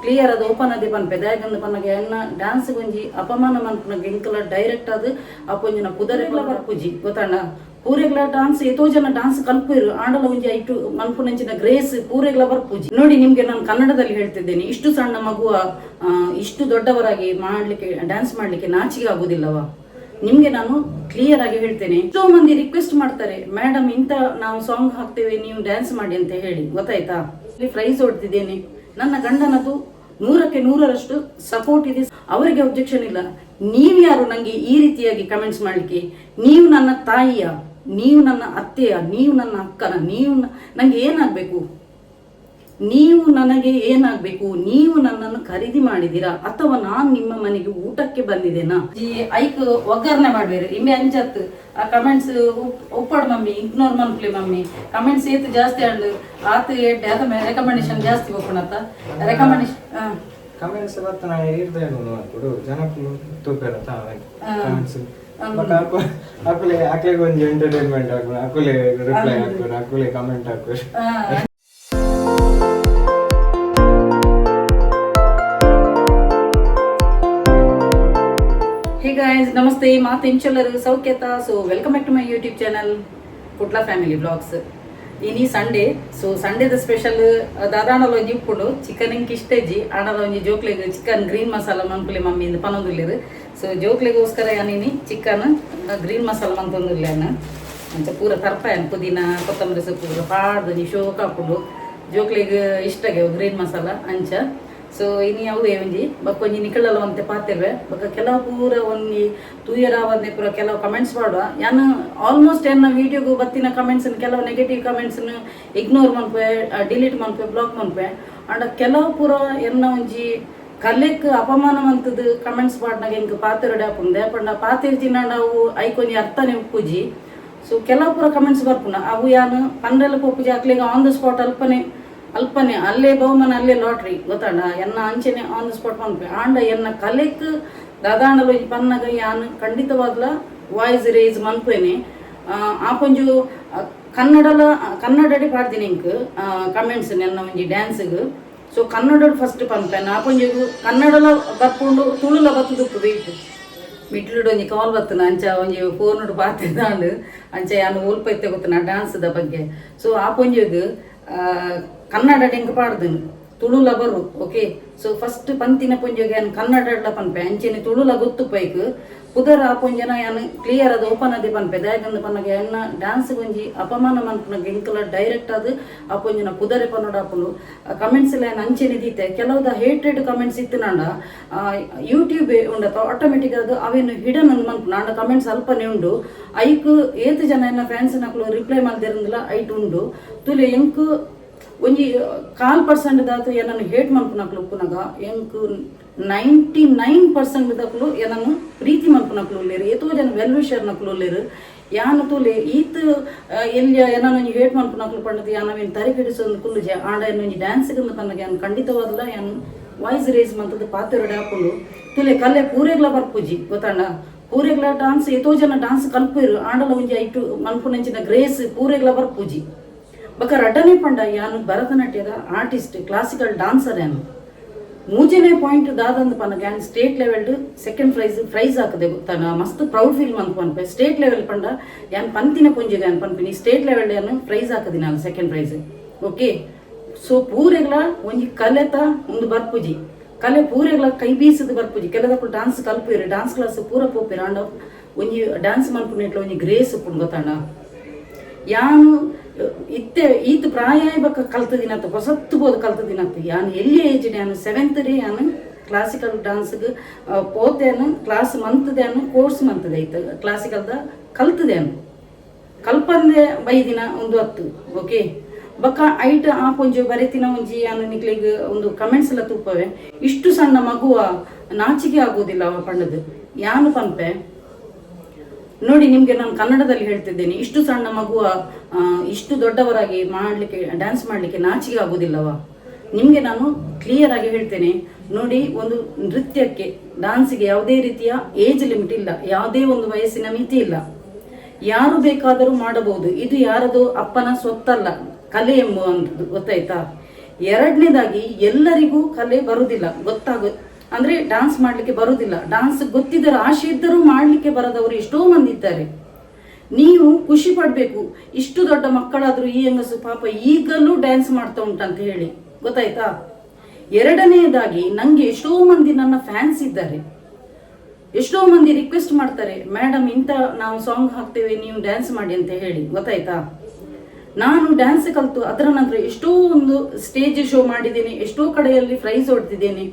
Clear ಅದು open ಅದೇ ಪನ್ಪೆ ದಾಯೆಗಂದ್ ಪನ್ನಗ ಎನ್ನ ಡ್ಯಾನ್ಸ್ ಒಂಜಿ ಅಪಮಾನ ಮನ್ಪುನಗ ಎಂಕಲ ಡೈರೆಕ್ಟ್ ಅದು ಅಪೊಂಜಿನ ಪುದರೆಗ್ಲ ಬರ್ಪುಜಿ ಗೊತ್ತಂಡ. ಪೂರೆಗ್ಲ ಡಾನ್ಸ್ ಏತೋ ಜನ ಡಾನ್ಸ್ ಕಲ್ಪುವೆರ್, ಆಂಡಲ ಒಂಜಿ ಐಟು ಮನ್ಪುನಂಚಿನ ಗ್ರೇಸ್ ಪೂರೆಗ್ಲ ಬರ್ಪುಜಿ. ನೋಡಿ, ನಿಮ್ಗೆ ನಾನು ಕನ್ನಡದಲ್ಲಿ ಹೇಳ್ತಿದ್ದೇನೆ. ಇಷ್ಟು ಸಣ್ಣ ಮಗುವ ಇಷ್ಟು ದೊಡ್ಡವರಾಗಿ ಮಾಡ್ಲಿಕ್ಕೆ, ಡ್ಯಾನ್ಸ್ ಮಾಡ್ಲಿಕ್ಕೆ ನಾಚಿಕೆ ಆಗುದಿಲ್ಲವಾ? ನಿಮ್ಗೆ ನಾನು ಕ್ಲಿಯರ್ ಆಗಿ ಹೇಳ್ತೇನೆ. ಎಷ್ಟೋ ಮಂದಿ ರಿಕ್ವೆಸ್ಟ್ ಮಾಡ್ತಾರೆ, ಮೇಡಮ್, ಇಂಥ ನಾವು ಸಾಂಗ್ ಹಾಕ್ತೇವೆ, ನೀವು ಡ್ಯಾನ್ಸ್ ಮಾಡಿ ಅಂತ ಹೇಳಿ, ಗೊತ್ತಾಯ್ತಾ? ಇಲ್ಲಿ ಪ್ರೈಸ್ ಹೊಡ್ತಿದ್ದೇನೆ. ನನ್ನ ಗಂಡನದು 100ಕ್ಕೆ 100ರಷ್ಟು ಸಪೋರ್ಟ್ ಇದೆ, ಅವರಿಗೆ ಒಬ್ಜೆಕ್ಷನ್ ಇಲ್ಲ. ನೀವು ಯಾರು ನಂಗೆ ಈ ರೀತಿಯಾಗಿ ಕಮೆಂಟ್ಸ್ ಮಾಡ್ಲಿಕ್ಕೆ? ನೀವು ನನ್ನ ತಾಯಿಯ? ನೀವು ನನ್ನ ಅತ್ತೆಯ? ನೀವು ನನ್ನ ಅಕ್ಕನ? ನೀವು ನಂಗೆ ಏನಾಗಬೇಕು? ನೀವು ನನಗೆ ಏನಾಗಬೇಕು? ನೀವು ನನ್ನನ್ನು ಖರೀದಿ ಮಾಡಿದ್ದೀರಾ ಅಥವಾ ನಾನು ನಿಮ್ಮ ಮನೆಗೆ ಊಟಕ್ಕೆ ಬಂದಿದ್ದೇನಾ? ಈ ಐಕ್ ಒಗ್ಗರಣೆ ಮಾಡ್ಬೇರಿ ಇಂಬೆ ಅಂಚತ್. ಆ ಕಮೆಂಟ್ಸ್ ಉಪ್ಪಡ್ ಮಮ್ಮಿ, ಇಗ್ನೋರ್ ಮನ್ಪ್ಲೆ ಮಮ್ಮಿ. ಕಮೆಂಟ್ಸ್ ಏತ್ ಜಾಸ್ತಿ ಆಂಡ್ ಆತ್ ಎಡ್ಡೆ ಅದ. ರೆಕಮೆಂಡೇಶನ್ ಜಾಸ್ತಿ ಹೋಗೋಣತ್ತ ರೆಕಮೆಂಡೇಶನ್. ಕಮೆಂಟ್ಸ್ ಬತ್ತ ಇರ್ದೆ ಕೊಡು, ಜನಕ್ಕೂ ತೂಪೆರ ಕಮೆಂಟ್ಸ್. ಬಟ್ ಅಕುಲೆ ಅಕ್ಲೆಗ್ ಒಂಜಿ ಎಂಟರ್ಟೈನ್ಮೆಂಟ್ ಹಾಕುನು, ಅಕುಲೆ ರಿಪ್ಲೈ ಹಾಕುನು, ಅಕುಲೆ ಕಮೆಂಟ್ ಹಾಕುನು. ಹೇ ಗಾಯ್ಸ್, ನಮಸ್ತೆ. ಮಾತು ಇಂಚಲ್ಲರು ಸೌಖ್ಯತ? So welcome back to my YouTube channel, Kudla family blogs. ಇನಿ ಸಂಡೇ, ಸೊ ಸಂಡೇದ ಸ್ಪೆಷಲ್ ದಾದಾಣಲ ಒಂಜಿ ಉಪ್ಪುಂಡು. ಚಿಕನ್ ಇಂಕ್ ಇಷ್ಟ ಇಜ್ಜಿ, ಆಂಡಲ ಒಂಜಿ ಜೋಕ್ಲೆಗ್ ಚಿಕನ್ ಗ್ರೀನ್ ಮಸಾಲ ಮನ್ಪುಲೆ ಮಮ್ಮಿ ಇಂದ್ ಪನೊಂದುಲ್ಲೆರ್. ಸೊ ಜೋಕ್ಲೆಗೋಸ್ಕರ ಯಾನಿನಿ ಚಿಕನ್ ಗ್ರೀನ್ ಮಸಾಲ ಮಂತೊಂದುಲ್ಲೆ. ಅಂಚ ಪೂರ ತರ್ಪಾಯನ್ ಪುದೀನ, ಕೊತ್ತಂಬರಿ ಸೊಪ್ಪು ಪೂರ ಪಾಡ್ದು ಒಂಜಿ ಶೋಕ್ ಆಪುಂಡು. ಜೋಕ್ಲೆಗ್ ಇಷ್ಟಗೆ ಗ್ರೀನ್ ಮಸಾಲ ಅಂಚ. ಸೊ ಇನಿ ಅವುವೆ ಒಂಜಿ ಬೊಕ್ಕ ಒಂಜಿ ನಿಕಳಲ ಒಂತೆ ಪಾತೆರ್ವೆ. ಬೊಕ್ಕ ಕೆಲವು ಪೂರ ಒಂಜಿ ತೂಯರಾವಂದೆ ಪೂರ ಕೆಲವು ಕಮೆಂಟ್ಸ್ ಮಾಡುವ. ಯಾನ್ ಆಲ್ಮೋಸ್ಟ್ ಎನ್ನ ವೀಡಿಯೋಗು ಬತ್ತಿನ ಕಮೆಂಟ್ಸ್, ಕೆಲವು negative comments ignore ಮನ್ಪುವೆ, delete ಮನ್ಪುವೆ, block ಮನ್ಪುವೆ. ಆಂಡ ಕೆಲವು ಪೂರ ಎನ್ನ ಒಂಜಿ ಕಲೆಕ್ ಅಪಮಾನ ಮಂತದ್ದು ಕಮೆಂಟ್ಸ್ ಪಾಡ್ನಾಗ ಎಂಕ್ ಪಾತೆರಡೆ ಆಪುಂಡು. ಪಂಡ ಪಾತೆರ್ಜಿನ ಅವು ಐಕೊಂಜಿ ಅರ್ಥನೇ ಉಪ್ಪುಜಿ. ಸೊ ಕೆಲವು ಪೂರ ಕಮೆಂಟ್ಸ್ ಬರ್ಪುಂಡು, ಅವು ಯಾನ್ ಪಂಡ್ರೆಲ ಪೋಪುಜಿ. ಅಕ್ಲೆಗ್ on the spot ಅಲ್ಪನೆ ಅಲ್ಪನೆ ಅಲ್ಲೇ ಬಹುಮಾನ, ಅಲ್ಲೇ ಲಾಟ್ರಿ, ಗೊತ್ತಾಂಡ? ಎನ್ನ ಅಂಚೆನೆ on the spot ಪನ್ಪೆ. ಆಂಡ ಎನ್ನ ಕಲೆಕ್ ದಾದಾಂಡಲ ಒಂಜಿ ಪನ್ನಗ ಯಾನ್ ಖಂಡಿತವಾಗ್ಲ ವಾಯ್ಸ್ ರೇಸ್ ಮನ್ಪೇನೆ. ಆಪೊಂಜು ಕನ್ನಡಲ ಕನ್ನಡಡೆ ಪಾಡ್ದಿನಿ ಇಂಕ್ ಕಮೆಂಟ್ಸ್ ನೆನ್ನ ಒಂಜಿ ಡ್ಯಾನ್ಸ್ಗ್. ಸೊ ಕನ್ನಡ ಫಸ್ಟ್ ಪನ್ಪೆನ್. ಆಪೊಂಜು ಕನ್ನಡಲ ಬರ್ಪುಂಡು, ತುಳುಲ ಬತ್ತುದುಪ್ಪು. ವೆಯ್ಟ್, ಮಿಡ್ಲುಡು ಒಂಜಿ ಕಾಲ್ ಬತ್ತನ, ಅಂಚ ಒಂಜಿ ಫೋನ್ ಪಾತೆದಾಂಡ್. ಅಂಚ ಯಾನ್ ಒಲ್ಪ ಇತ್ತೆ ಗೊತ್ತನ ಡ್ಯಾನ್ಸ್ದ ಬಗ್ಗೆ. ಸೊ ಆ ಪೊಂಜುಗ್ ಕನ್ನಡ ಎಂಕ್ ಪಾಡ್ದನು, ತುಳುಲ ಬರು. Okay, so first ಪಂತಿನ ಪೊಂಜುಗೆ ಯಾನ್ ಕನ್ನಡ ಪನ್ಪೆ, ಅಂಚೆನೆ ತುಳುಲ ಗೊತ್ತು ಪೈಕ್. ಪುದರ್ ಆ ಪೊಂಜನ ಯಾನ್ ಕ್ಲಿಯರ್ ಅದು ಓಪನ್ ಅದೇ ಪನ್ಪೆ. ದಾಯೆಗಂದ್ ಪನ್ನಗ ಎನ್ನ ಡ್ಯಾನ್ಸ್ ಒಂಜಿ ಅಪಮಾನ ಮನ್ಪುನಗ ಎಂಕಲ ಡೈರೆಕ್ಟ್ ಅದು ಆ ಪೊಂಜನ ಪುದರೆ ಪನ್ನೊಡು ಆಪುಂಡು. ಕಮೆಂಟ್ಸ್ ಎಲ್ಲ ಯಾನ್ ಅಂಚೆನೆ ದೀತೆ. ಕೆಲವುದ ಹೇಟ್ರೆಡ್ ಕಮೆಂಟ್ಸ್ ಇತ್ತುನಾಂಡ ಯೂಟ್ಯೂಬ್ ಉಂಡತ, ಆಟೋಮೆಟಿಕ್ ಅದು ಅವೇನು ಹಿಡನ್ ಅಂದ್ ಮನ್ಪುಂಡು. ಆಂಡ ಕಮೆಂಟ್ಸ್ ಅಲ್ಪನೆ ಉಂಡು. ಐಕ್ ಏತ್ ಜನ ಎನ್ನ ಫ್ಯಾನ್ಸ್ ನಕುಲು ರಿಪ್ಲೈ ಮಲ್ದಿರಂದಿಲ್ಲ, ಐಟ್ ಉಂಡು ತುಲೆ. ಎಂಕ್ ಒಂಜಿ ಕಾಲ್ ಪರ್ಸೆಂಟ್ ದಾತು ಏನನ್ನು ಹೇಟ್ ಮನ್ಪುನಕ್ಲು ಉಪ್ಪುನಗ, ಎಂಕ್ 99% ದಕ್ಲು ಏನನ್ನು ಪ್ರೀತಿ ಮನ್ಪುನಕ್ಲು ಉಲ್ಲೇರು. ಏತೋ ಜನ ವೆಲ್ ವಿಷರ್ ನಕ್ಲು ಉಲ್ಲೇರು. ಯಾನ್ ತೂಲೆ ಈತ್ ಎಲ್ಲಿ ಏನನ್ನ ಒಂಜಿ ಹೇಟ್ ಮನ್ಪುನಕ್ಲು ಪಂಡದು ಯಾನ್ ಅವೇನ್ ತರೆ ಕೆಡಿಸೊಂದು ಕುಲ್ಲುಜೆ. ಆಂಡ ಎನ್ನ ಒಂಜಿ ಡ್ಯಾನ್ಸ್ ಪನ್ನಗ ಯಾನ್ ಖಂಡಿತವಾದ್ಲ ಯಾನ್ ವಾಯ್ಸ್ ರೇಸ್ ಮಂತದ್ದು ಪಾತೆರಡೆ ಆಪುಂಡು. ತುಲೆ, ಕಲೆ ಪೂರೆಗ್ಲ ಬರ್ಪುಜಿ, ಗೊತ್ತಂಡ? ಪೂರೆಗ್ಲ ಡಾನ್ಸ್ ಏತೋ ಜನ ಡಾನ್ಸ್ ಕಲ್ಪುವೆರ್, ಆಂಡಲ ಒಂಜಿ ಐಟು ಮನ್ಪುನಂಚಿನ ಗ್ರೇಸ್ ಪೂರೆಗ್ಲ ಬರ್ಪುಜಿ. ಬೊಕ್ಕ ರಡ್ಡನೇ ಪಂಡ, ಯಾನ್ ಭರತನಾಟ್ಯದ artist, classical dancer ಯಾನು. ಮೂಜನೇ ಪಾಯಿಂಟ್ ದಾದಂದ್ ಪನ್ನಗ, ಯಾನ್ state level second prize prize ಹಾಕದೆ ಗೊತ್ತಾನ. ಮಸ್ತ್ ಪ್ರೌಡ್ ಫೀಲ್ ಮಂತ್ ಪನ್ಪೆ. ಸ್ಟೇಟ್ ಲೆವೆಲ್ ಪಂಡ ಯಾನ್ ಪಂತಿನ ಪುಂಜಿಗೆ ಯಾನ್ ಪನ್ಪಿನಿ, ಸ್ಟೇಟ್ ಲೆವೆಲ್ ಯಾನ್ ಪ್ರೈಸ್ ಹಾಕದಿ ನಾನು second prize. Okay, so ಪೂರೆಗ್ಲ ಒಂಜಿ ಕಲೆತ ಒಂದು ಬರ್ಪುಜಿ. ಕಲೆ ಪೂರೆಗ್ಲ ಕೈ ಬೀಸದು ಬರ್ಪುಜಿ. ಕೆಲದಕ್ಕೂ ಡಾನ್ಸ್ ಕಲ್ಪುವೆರ್, ಡಾನ್ಸ್ ಕ್ಲಾಸ್ ಪೂರ ಪೋಪೆರ್, ಆಂಡ ಒಂಜಿ ಡಾನ್ಸ್ ಮನ್ಪುನೆಟ್ಲ ಒಂಜಿ ಗ್ರೇಸ್ ಉಪ್ಪುಂಡು, ಗೊತ್ತಾಂಡ? ಯಾನು ಇತ್ತೆ ಈತ್ ಪ್ರಾಯ ಬೊಕ್ಕ ಕಲ್ತದಿನತ್ತು, ಹೊಸತ್ತು ಬೋದು ಕಲ್ತದಿನತ್ತು. ಯಾನ್ ಎಲ್ಲಿ ಏಜ್, ಯಾನು ಸೆವೆಂತ್ ಡೇ ಯಾನು ಕ್ಲಾಸಿಕಲ್ ಡಾನ್ಸ್ಗ್ ಪೋತೇನು, ಕ್ಲಾಸ್ ಮಂತದೇನು, ಕೋರ್ಸ್ ಮಂತದೆ ಐತ. ಕ್ಲಾಸಿಕಲ್ದ ಕಲ್ತದೇನು, ಕಲ್ಪಂದೆ ಬೈದಿನ ಒಂದು ಹತ್ತು. ಓಕೆ, ಬೊಕ್ಕ ಐಟ್ ಆ ಪೊಂಜು ಬರೆತಿನ ಒಂಜಿ ಯಾನು ನಿಕ್ಲೆಗ್ ಒಂದು ಕಮೆಂಟ್ಸ್ ಎಲ್ಲ ತೂಪವೆ. ಇಷ್ಟು ಸಣ್ಣ ಮಗುವ, ನಾಚಿಕೆ ಆಗುವುದಿಲ್ಲ ಅವ ಪಂಡದು. ಯಾನು ಪನ್ಪೆ ನೋಡಿ, ನಿಮ್ಗೆ ನಾನು ಕನ್ನಡದಲ್ಲಿ ಹೇಳ್ತಿದ್ದೇನೆ. ಇಷ್ಟು ಸಣ್ಣ ಮಗುವ ಇಷ್ಟು ದೊಡ್ಡವರಾಗಿ ಮಾಡ್ಲಿಕ್ಕೆ, ಡ್ಯಾನ್ಸ್ ಮಾಡ್ಲಿಕ್ಕೆ ನಾಚಿಕೆ ಆಗುದಿಲ್ಲವಾ? ನಿಮ್ಗೆ ನಾನು ಕ್ಲಿಯರ್ ಆಗಿ ಹೇಳ್ತೇನೆ ನೋಡಿ. ಒಂದು ನೃತ್ಯಕ್ಕೆ, ಡಾನ್ಸ್ಗೆ ಯಾವುದೇ ರೀತಿಯ ಏಜ್ ಲಿಮಿಟ್ ಇಲ್ಲ, ಯಾವುದೇ ಒಂದು ವಯಸ್ಸಿನ ಮಿತಿ ಇಲ್ಲ. ಯಾರು ಬೇಕಾದರೂ ಮಾಡಬಹುದು. ಇದು ಯಾರದು ಅಪ್ಪನ ಸ್ವತ್ತಲ್ಲ ಕಲೆ ಎಂಬುವಂಥದ್ದು, ಗೊತ್ತಾಯ್ತಾ? ಎರಡನೇದಾಗಿ, ಎಲ್ಲರಿಗೂ ಕಲೆ ಬರುವುದಿಲ್ಲ, ಗೊತ್ತಾಗ ಅಂದ್ರೆ ಡಾನ್ಸ್ ಮಾಡ್ಲಿಕ್ಕೆ ಬರುವುದಿಲ್ಲ. ಡಾನ್ಸ್ ಗೊತ್ತಿದ್ದರೂ, ಆಸೆ ಇದ್ದರೂ ಮಾಡ್ಲಿಕ್ಕೆ ಬರದವರು ಎಷ್ಟೋ ಮಂದಿ ಇದ್ದಾರೆ. ನೀವು ಖುಷಿ ಪಡಬೇಕು, ಇಷ್ಟು ದೊಡ್ಡ ಮಕ್ಕಳಾದ್ರೂ ಈ ಹೆಂಗಸು ಪಾಪ ಈಗಲೂ ಡ್ಯಾನ್ಸ್ ಮಾಡ್ತಾ ಉಂಟಂತ ಹೇಳಿ. ಗೊತ್ತಾಯ್ತಾ? ಎರಡನೆಯದಾಗಿ, ನಂಗೆ ಎಷ್ಟೋ ಮಂದಿ ನನ್ನ ಫ್ಯಾನ್ಸ್ ಇದ್ದಾರೆ. ಎಷ್ಟೋ ಮಂದಿ ರಿಕ್ವೆಸ್ಟ್ ಮಾಡ್ತಾರೆ, ಮೇಡಮ್, ಇಂಥ ನಾವು ಸಾಂಗ್ ಹಾಕ್ತೇವೆ, ನೀವು ಡ್ಯಾನ್ಸ್ ಮಾಡಿ ಅಂತ ಹೇಳಿ. ಗೊತ್ತಾಯ್ತಾ? ನಾನು ಡ್ಯಾನ್ಸ್ ಕಲಿತು ಅದರ ನಂತರ ಎಷ್ಟೋ ಒಂದು ಸ್ಟೇಜ್ ಶೋ ಮಾಡಿದ್ದೇನೆ, ಎಷ್ಟೋ ಕಡೆಯಲ್ಲಿ ಪ್ರೈಸ್ ಹೊಡೆದಿದ್ದೇನೆ.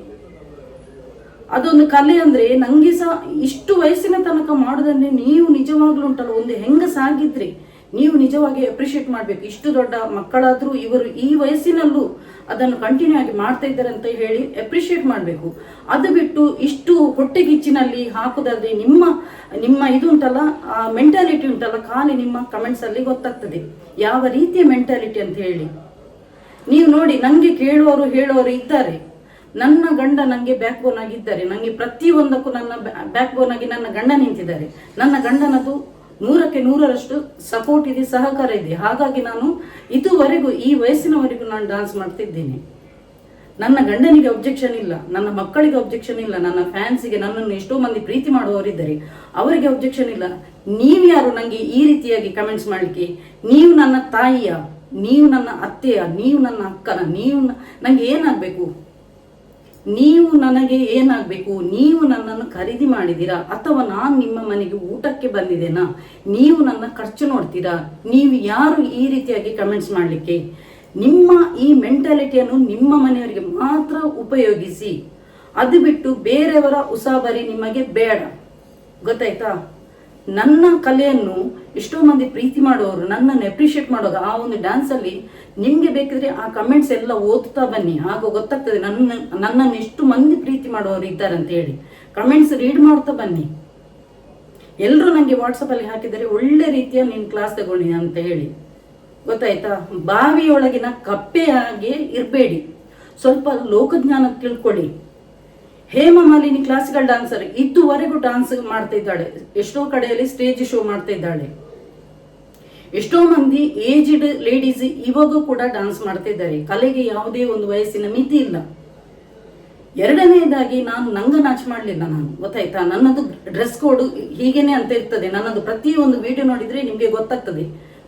ಅದೊಂದು ಕಲೆ ಅಂದ್ರೆ ನಂಗೆ ಸಹ ಇಷ್ಟು ವಯಸ್ಸಿನ ತನಕ ಮಾಡೋದಂದ್ರೆ, ನೀವು ನಿಜವಾಗ್ಲೂ ಉಂಟಲ್ಲ, ಒಂದು ಹೆಂಗಸಾಗಿದ್ರೆ ನೀವು ನಿಜವಾಗಿ ಅಪ್ರಿಷಿಯೇಟ್ ಮಾಡಬೇಕು. ಇಷ್ಟು ದೊಡ್ಡ ಮಕ್ಕಳಾದ್ರೂ ಇವರು ಈ ವಯಸ್ಸಿನಲ್ಲೂ ಅದನ್ನು ಕಂಟಿನ್ಯೂ ಆಗಿ ಮಾಡ್ತಾ ಇದ್ದಾರೆ ಅಂತ ಹೇಳಿ ಅಪ್ರಿಷಿಯೇಟ್ ಮಾಡಬೇಕು. ಅದು ಬಿಟ್ಟು ಇಷ್ಟು ಹೊಟ್ಟೆಗಿಚ್ಚಿನಲ್ಲಿ ಹಾಕುದಾದ್ರೆ ನಿಮ್ಮ ನಿಮ್ಮ ಇದು ಉಂಟಲ್ಲ, ಆ ಮೆಂಟಾಲಿಟಿ ಉಂಟಲ್ಲ, ಖಾಲಿ ನಿಮ್ಮ ಕಮೆಂಟ್ಸ್ ಅಲ್ಲಿ ಗೊತ್ತಾಗ್ತದೆ ಯಾವ ರೀತಿಯ ಮೆಂಟಾಲಿಟಿ ಅಂತ ಹೇಳಿ. ನೀವು ನೋಡಿ, ನಂಗೆ ಕೇಳುವವರು ಹೇಳುವವರು ಇದ್ದಾರೆ. ನನ್ನ ಗಂಡ ನನಗೆ ಬ್ಯಾಕ್ ಬೋನ್ ಆಗಿದ್ದಾರೆ. ನನಗೆ ಪ್ರತಿಯೊಂದಕ್ಕೂ ನನ್ನ ಬ್ಯಾಕ್ ಬೋನ್ ಆಗಿ ನನ್ನ ಗಂಡ ನಿಂತಿದ್ದಾರೆ. ನನ್ನ ಗಂಡನದು 100ಕ್ಕೆ 100ರಷ್ಟು ಸಪೋರ್ಟ್ ಇದೆ, ಸಹಕಾರ ಇದೆ. ಹಾಗಾಗಿ ನಾನು ಇದುವರೆಗೂ, ಈ ವಯಸ್ಸಿನವರೆಗೂ ನಾನು ಡಾನ್ಸ್ ಮಾಡ್ತಿದ್ದೇನೆ. ನನ್ನ ಗಂಡನಿಗೆ ಅಬ್ಜೆಕ್ಷನ್ ಇಲ್ಲ, ನನ್ನ ಮಕ್ಕಳಿಗೆ ಅಬ್ಜೆಕ್ಷನ್ ಇಲ್ಲ, ನನ್ನ ಫ್ಯಾನ್ಸಿಗೆ, ನನ್ನನ್ನು ಎಷ್ಟೋ ಮಂದಿ ಪ್ರೀತಿ ಮಾಡುವವರಿದ್ದಾರೆ, ಅವರಿಗೆ ಅಬ್ಜೆಕ್ಷನ್ ಇಲ್ಲ. ನೀವು ಯಾರು ನನಗೆ ಈ ರೀತಿಯಾಗಿ ಕಮೆಂಟ್ಸ್ ಮಾಡಲಿಕ್ಕೆ? ನೀವು ನನ್ನ ತಾಯಿಯ? ನೀವು ನನ್ನ ಅತ್ತೆಯ? ನೀವು ನನ್ನ ಅಕ್ಕನ? ನೀವು ನಂಗೆ ಏನಾಗಬೇಕು? ನೀವು ನನಗೆ ಏನಾಗಬೇಕು? ನೀವು ನನ್ನನ್ನು ಖರೀದಿ ಮಾಡಿದ್ದೀರಾ ಅಥವಾ ನಾನು ನಿಮ್ಮ ಮನೆಗೆ ಊಟಕ್ಕೆ ಬಂದಿದ್ದೇನಾ? ನೀವು ನನ್ನ ಖರ್ಚು ನೋಡ್ತೀರಾ? ನೀವು ಯಾರು ಈ ರೀತಿಯಾಗಿ ಕಮೆಂಟ್ಸ್ ಮಾಡಲಿಕ್ಕೆ? ನಿಮ್ಮ ಈ ಮೆಂಟಾಲಿಟಿಯನ್ನು ನಿಮ್ಮ ಮನೆಯವರಿಗೆ ಮಾತ್ರ ಉಪಯೋಗಿಸಿ. ಅದು ಬಿಟ್ಟು ಬೇರೆಯವರ ಉಸಾಬರಿ ನಿಮಗೆ ಬೇಡ. ಗೊತ್ತಾಯ್ತಾ? ನನ್ನ ಕಲೆಯನ್ನು ಎಷ್ಟೋ ಮಂದಿ ಪ್ರೀತಿ ಮಾಡುವವರು, ನನ್ನನ್ನು ಅಪ್ರಿಷಿಯೇಟ್ ಮಾಡುವಾಗ ಆ ಒಂದು ಡ್ಯಾನ್ಸ್ ಅಲ್ಲಿ ನಿಮ್ಗೆ ಬೇಕಿದ್ರೆ ಆ ಕಮೆಂಟ್ಸ್ ಎಲ್ಲ ಓದ್ತಾ ಬನ್ನಿ. ಆಗ ಗೊತ್ತಾಗ್ತದೆ ನನ್ನನ್ನು ಎಷ್ಟು ಮಂದಿ ಪ್ರೀತಿ ಮಾಡುವವರು ಇದ್ದಾರೆ ಅಂತ ಹೇಳಿ. ಕಮೆಂಟ್ಸ್ ರೀಡ್ ಮಾಡ್ತಾ ಬನ್ನಿ. ಎಲ್ಲರೂ ನನಗೆ ವಾಟ್ಸಪ್ ಅಲ್ಲಿ ಹಾಕಿದರೆ, ಒಳ್ಳೆ ರೀತಿಯ ನೀನು ಕ್ಲಾಸ್ ತಗೊಂಡಿ ಅಂತ ಹೇಳಿ. ಗೊತ್ತಾಯ್ತಾ? ಬಾವಿಯೊಳಗಿನ ಕಪ್ಪೆಯಾಗಿ ಇರಬೇಡಿ. ಸ್ವಲ್ಪ ಲೋಕಜ್ಞಾನ ತಿಳ್ಕೊಳ್ಳಿ. ಹೇಮ ಮಾಲಿನಿ ಕ್ಲಾಸಿಕಲ್ ಡಾನ್ಸರ್, ಇದುವರೆಗೂ ಡಾನ್ಸ್ ಮಾಡ್ತಾ ಇದ್ದಾಳೆ. ಎಷ್ಟೋ ಕಡೆಯಲ್ಲಿ ಸ್ಟೇಜ್ ಶೋ ಮಾಡ್ತಾ ಇದ್ದಾಳೆ. ಎಷ್ಟೋ ಮಂದಿ ಏಜ್ಡ್ ಲೇಡೀಸ್ ಇವಾಗೂ ಕೂಡ ಡಾನ್ಸ್ ಮಾಡ್ತಾ ಇದ್ದಾರೆ. ಕಲೆಗೆ ಯಾವುದೇ ಒಂದು ವಯಸ್ಸಿನ ಮಿತಿ ಇಲ್ಲ. ಎರಡನೆಯದಾಗಿ, ನಾನು ನಂಗ ನಾಚ್ ಮಾಡಲಿಲ್ಲ ನಾನು. ಗೊತ್ತಾಯ್ತಾ? ನನ್ನದು ಡ್ರೆಸ್ ಕೋಡ್ ಹೀಗೇನೆ ಅಂತ ಇರ್ತದೆ. ನನ್ನದು ಪ್ರತಿಯೊಂದು ವಿಡಿಯೋ ನೋಡಿದ್ರೆ ನಿಮಗೆ ಗೊತ್ತಾಗ್ತದೆ.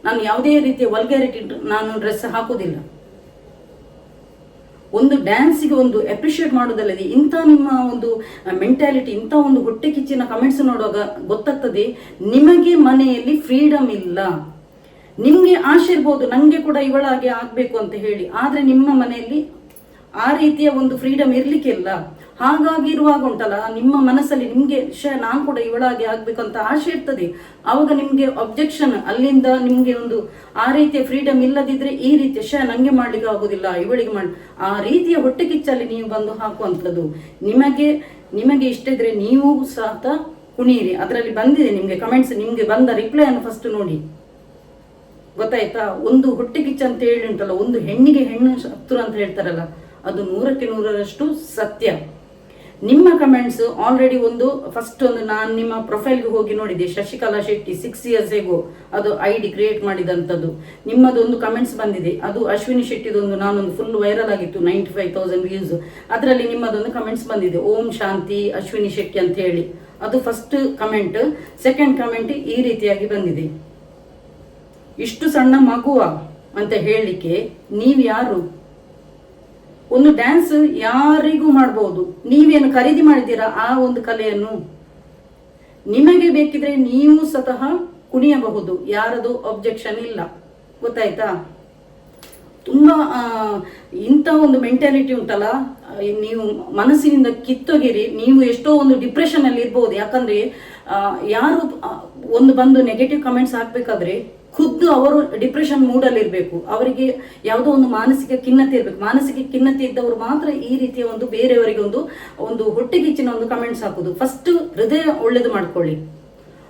ನಾನು ಯಾವುದೇ ರೀತಿಯ ವಲ್ಗ್ಯಾರಿಟಿ ನಾನು ಡ್ರೆಸ್ ಹಾಕೋದಿಲ್ಲ. ಒಂದು ಡ್ಯಾನ್ಸಿಗೆ ಒಂದು ಅಪ್ರಿಷಿಯೇಟ್ ಮಾಡೋದಲ್ಲದೆ ಇಂಥ ನಿಮ್ಮ ಒಂದು ಮೆಂಟಾಲಿಟಿ, ಇಂಥ ಒಂದು ಹೊಟ್ಟೆ ಕಿಚ್ಚಿನ ಕಮೆಂಟ್ಸ್ ನೋಡುವಾಗ ಗೊತ್ತಾಗ್ತದೆ, ನಿಮಗೆ ಮನೆಯಲ್ಲಿ ಫ್ರೀಡಮ್ ಇಲ್ಲ. ನಿಮಗೆ ಆಸೆ ಇರ್ಬೋದು, ನನಗೆ ಕೂಡ ಇವಳಾಗೆ ಆಗ್ಬೇಕು ಅಂತ ಹೇಳಿ. ಆದ್ರೆ ನಿಮ್ಮ ಮನೆಯಲ್ಲಿ ಆ ರೀತಿಯ ಒಂದು ಫ್ರೀಡಮ್ ಇರ್ಲಿಕ್ಕಿಲ್ಲ. ಹಾಗಾಗಿ ಇರುವಾಗ ಉಂಟಲ್ಲ, ನಿಮ್ಮ ಮನಸ್ಸಲ್ಲಿ ನಿಮ್ಗೆ ನಾನು ಕೂಡ ಇವಳಾಗೆ ಆಗ್ಬೇಕು ಅಂತ ಆಸೆ ಇರ್ತದೆ. ಆವಾಗ ನಿಮ್ಗೆ ಅಬ್ಜೆಕ್ಷನ್ ಅಲ್ಲಿಂದ, ನಿಮ್ಗೆ ಒಂದು ಆ ರೀತಿಯ ಫ್ರೀಡಮ್ ಇಲ್ಲದಿದ್ರೆ ಈ ರೀತಿಯ ನಂಗೆ ಮಾಡ್ಲಿಕ್ಕೆ ಆಗುದಿಲ್ಲ, ಇವಳಿಗೆ ಮಾಡಿ, ಆ ರೀತಿಯ ಹೊಟ್ಟೆ ಕಿಚ್ಚಲ್ಲಿ ನೀವು ಬಂದು ಹಾಕುವಂಥದ್ದು. ನಿಮಗೆ ನಿಮಗೆ ಇಷ್ಟ ಇದ್ರೆ ನೀವು ಸಹ ಕುಣೀರಿ. ಅದರಲ್ಲಿ ಬಂದಿದೆ ನಿಮ್ಗೆ ಕಮೆಂಟ್ಸ್, ನಿಮ್ಗೆ ಬಂದ ರಿಪ್ಲೈ ಅನ್ನು ಫಸ್ಟ್ ನೋಡಿ. ಗೊತ್ತಾಯ್ತಾ? ಒಂದು ಹೊಟ್ಟೆ ಕಿಚ್ಚ ಅಂತ ಹೇಳಿ ಉಂಟಲ್ಲ, ಒಂದು ಹೆಣ್ಣಿಗೆ ಹೆಣ್ಣು ಶತ್ರು ಅಂತ ಹೇಳ್ತಾರಲ್ಲ, ಅದು 100ಕ್ಕೆ 100ರಷ್ಟು ಸತ್ಯ. ನಿಮ್ಮ ಕಮೆಂಟ್ಸ್ ಆಲ್ರೆಡಿ ಒಂದು ಫಸ್ಟ್ ಒಂದು ನಾನು ನಿಮ್ಮ ಪ್ರೊಫೈಲ್ಗೆ ಹೋಗಿ ನೋಡಿದೆ. ಶಶಿಕಲಾ ಶೆಟ್ಟಿ 6 ಇಯರ್ಸ್ ಎಗೋ ಅದು ಐಡಿ ಕ್ರಿಯೇಟ್ ಮಾಡಿದಂಥದ್ದು. ನಿಮ್ಮದೊಂದು ಕಮೆಂಟ್ಸ್ ಬಂದಿದೆ. ಅದು ಅಶ್ವಿನಿ ಶೆಟ್ಟಿದೊಂದು ನಾನೊಂದು ಫುಲ್ ವೈರಲ್ ಆಗಿತ್ತು, 95,000 ವ್ಯೂಸ್. ಅದರಲ್ಲಿ ನಿಮ್ಮದೊಂದು ಕಮೆಂಟ್ಸ್ ಬಂದಿದೆ, ಓಂ ಶಾಂತಿ ಅಶ್ವಿನಿ ಶೆಟ್ಟಿ ಅಂತ ಹೇಳಿ. ಅದು first comment. Second comment ಈ ರೀತಿಯಾಗಿ ಬಂದಿದೆ, ಇಷ್ಟು ಸಣ್ಣ ಮಗುವ ಅಂತ ಹೇಳಲಿಕ್ಕೆ ನೀವು ಯಾರು? ಒಂದು ಡ್ಯಾನ್ಸ್ ಯಾರಿಗೂ ಮಾಡ್ಬೋದು. ನೀವೇನು ಖರೀದಿ ಮಾಡಿದ್ದೀರಾ ಆ ಒಂದು ಕಲೆಯನ್ನು? ನಿಮಗೆ ಬೇಕಿದ್ರೆ ನೀವು ಸ್ವತಃ ಕುಣಿಯಬಹುದು, ಯಾರದು ಅಬ್ಜೆಕ್ಷನ್ ಇಲ್ಲ. ಗೊತ್ತಾಯ್ತಾ? ತುಂಬಾ ಇಂಥ ಒಂದು ಮೆಂಟಾಲಿಟಿ ಉಂಟಲ್ಲ, ನೀವು ಮನಸ್ಸಿನಿಂದ ಕಿತ್ತೊಗಿರಿ. ನೀವು ಎಷ್ಟೋ ಒಂದು ಡಿಪ್ರೆಷನ್ ಅಲ್ಲಿ ಇರ್ಬೋದು. ಯಾಕಂದ್ರೆ ಯಾರು ಒಂದು ಬಂದು ನೆಗೆಟಿವ್ ಕಮೆಂಟ್ಸ್ ಹಾಕ್ಬೇಕಾದ್ರೆ ಖುದ್ದು ಅವರು ಡಿಪ್ರೆಷನ್ ಮೂಡಲ್ಲಿ ಇರಬೇಕು. ಅವರಿಗೆ ಯಾವುದೋ ಒಂದು ಮಾನಸಿಕ ಖಿನ್ನತೆ ಇರಬೇಕು. ಮಾನಸಿಕ ಖಿನ್ನತೆ ಇದ್ದವರು ಮಾತ್ರ ಈ ರೀತಿಯ ಒಂದು ಬೇರೆಯವರಿಗೆ ಒಂದು ಒಂದು ಹೊಟ್ಟೆಗಿಚ್ಚಿನ ಒಂದು ಕಮೆಂಟ್ಸ್ ಹಾಕುದು. ಫಸ್ಟ್ ಹೃದಯ ಒಳ್ಳೇದು ಮಾಡ್ಕೊಳ್ಳಿ.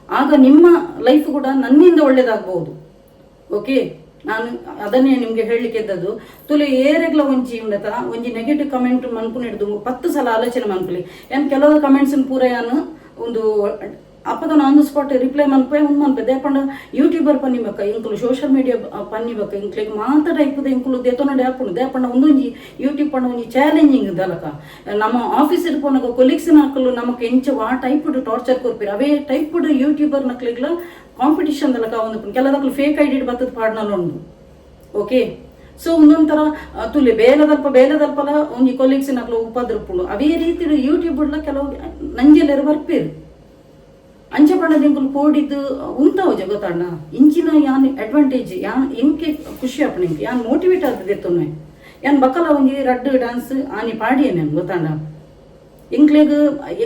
ಆಗ ನಿಮ್ಮ ಲೈಫ್ ಕೂಡ ನನ್ನಿಂದ ಒಳ್ಳೇದಾಗಬಹುದು. ಓಕೆ, ನಾನು ಅದನ್ನೇ ನಿಮಗೆ ಹೇಳಲಿಕ್ಕೆ ಇದ್ದದ್ದು. ತುಲೆ ಏರೆಗ್ಲ ಒಂಜಿ ಉಂಡತ ಒಂಜಿ ನೆಗೆಟಿವ್ ಕಮೆಂಟ್ ಮನ್ಪುನ ಹಿಡ್ದು 10 ಸಲ ಆಲೋಚನೆ ಮನ್ಪುಲಿ. ಏನ್ ಕೆಲವು ಕಮೆಂಟ್ಸ್ ಪೂರ ಯಾನು ಒಂದು ಅಪಗ on the spot reply ಮನ್ಪೆ, ಉಂದು ಮನ್ಪೆ. ದೇಪಂಡ ಯೂಟ್ಯೂಬರ್ ಪನ್ನಿ ಬಕ್ಕ, ಎಂಕುಲು ಸೋಷಿಯಲ್ ಮೀಡಿಯಾ ಪನ್ನಿ ಬಕ್ಕ, ಎಂಕ್ಲೆಗ್ ಮಾತ ಟೈಪುದ ಎಂಕುಲು ದೆತೊನಡೆ ಆಪುಂಡು. ದೇಪಂಡ ಒಂದೊಂಜಿ ಯೂಟ್ಯೂಬ್ ಪಂಡ ಒಂಜಿ ಚಾಲೆಂಜಿಂಗ್ ದಲಕ. ನಮ್ಮ ಆಫೀಸ್ ಪೋನಾಗ ಕೊಲೀಗ್ಸ್ ನಕಲು ನಮಕ್ ಎಂಚ ವಾ ಟೈಪ್ ಟಾರ್ಚರ್ ಕೊರ್ಪಿರ, ಅವೇ ಟೈಪ್ ಯೂಟ್ಯೂಬರ್ ನಕ್ಲೆಗ್ಲ ಕಾಂಪಿಟಿಷನ್ ದಲಕ. ಒಂದು ಕೆಲದಕ್ಲು ಫೇಕ್ ಐಡಿ ಬತ್ತದ ಪಾಡ್ನಲ್ಲ ಉಂಡು. ಓಕೆ, ಸೊ ಒಂದೊಂಥರ ತುಲೆ ಬೇಲದಲ್ಪ ಬೇಲದಲ್ಪಲ ಒಂಜಿ ಕೊಲೀಗ್ಸ್ ನಕ್ಲು ಉಪದ್ರಪುಂಡು. ಅವೇ ರೀತಿ ಯೂಟ್ಯೂಬ್ ಕೆಲವು ನಂಜೆಲ್ಲರು ಬರ್ಪೇರು. ಅಂಚ ಪಂಡದ ಎಂಕುಲು ಪೋಡಿದ್ದು ಉಂತಾವು ಜಗತ್ತಣ್ಣ. ಇಂಚಿನ ಯಾನ್ ಅಡ್ವಾಂಟೇಜ್ ಯಾನ್ ಎಂಕೆ ಖುಷಿ ಆಪುಂಡು, ಎಂಕೆ ಯಾನ್ ಮೋಟಿವೇಟ್ ಆದ್ ದೆತ್ತೊನ್ವೆ. ಯಾನ್ ಬಕ್ಕಲ ಒಂಜಿ ರಡ್ಡ್ ಡಾನ್ಸ್ ಆನಿ ಪಾಡಿಯೆ ಗೊತ್ತಾಂಡ. ಎಂಕ್ಲೆಗ್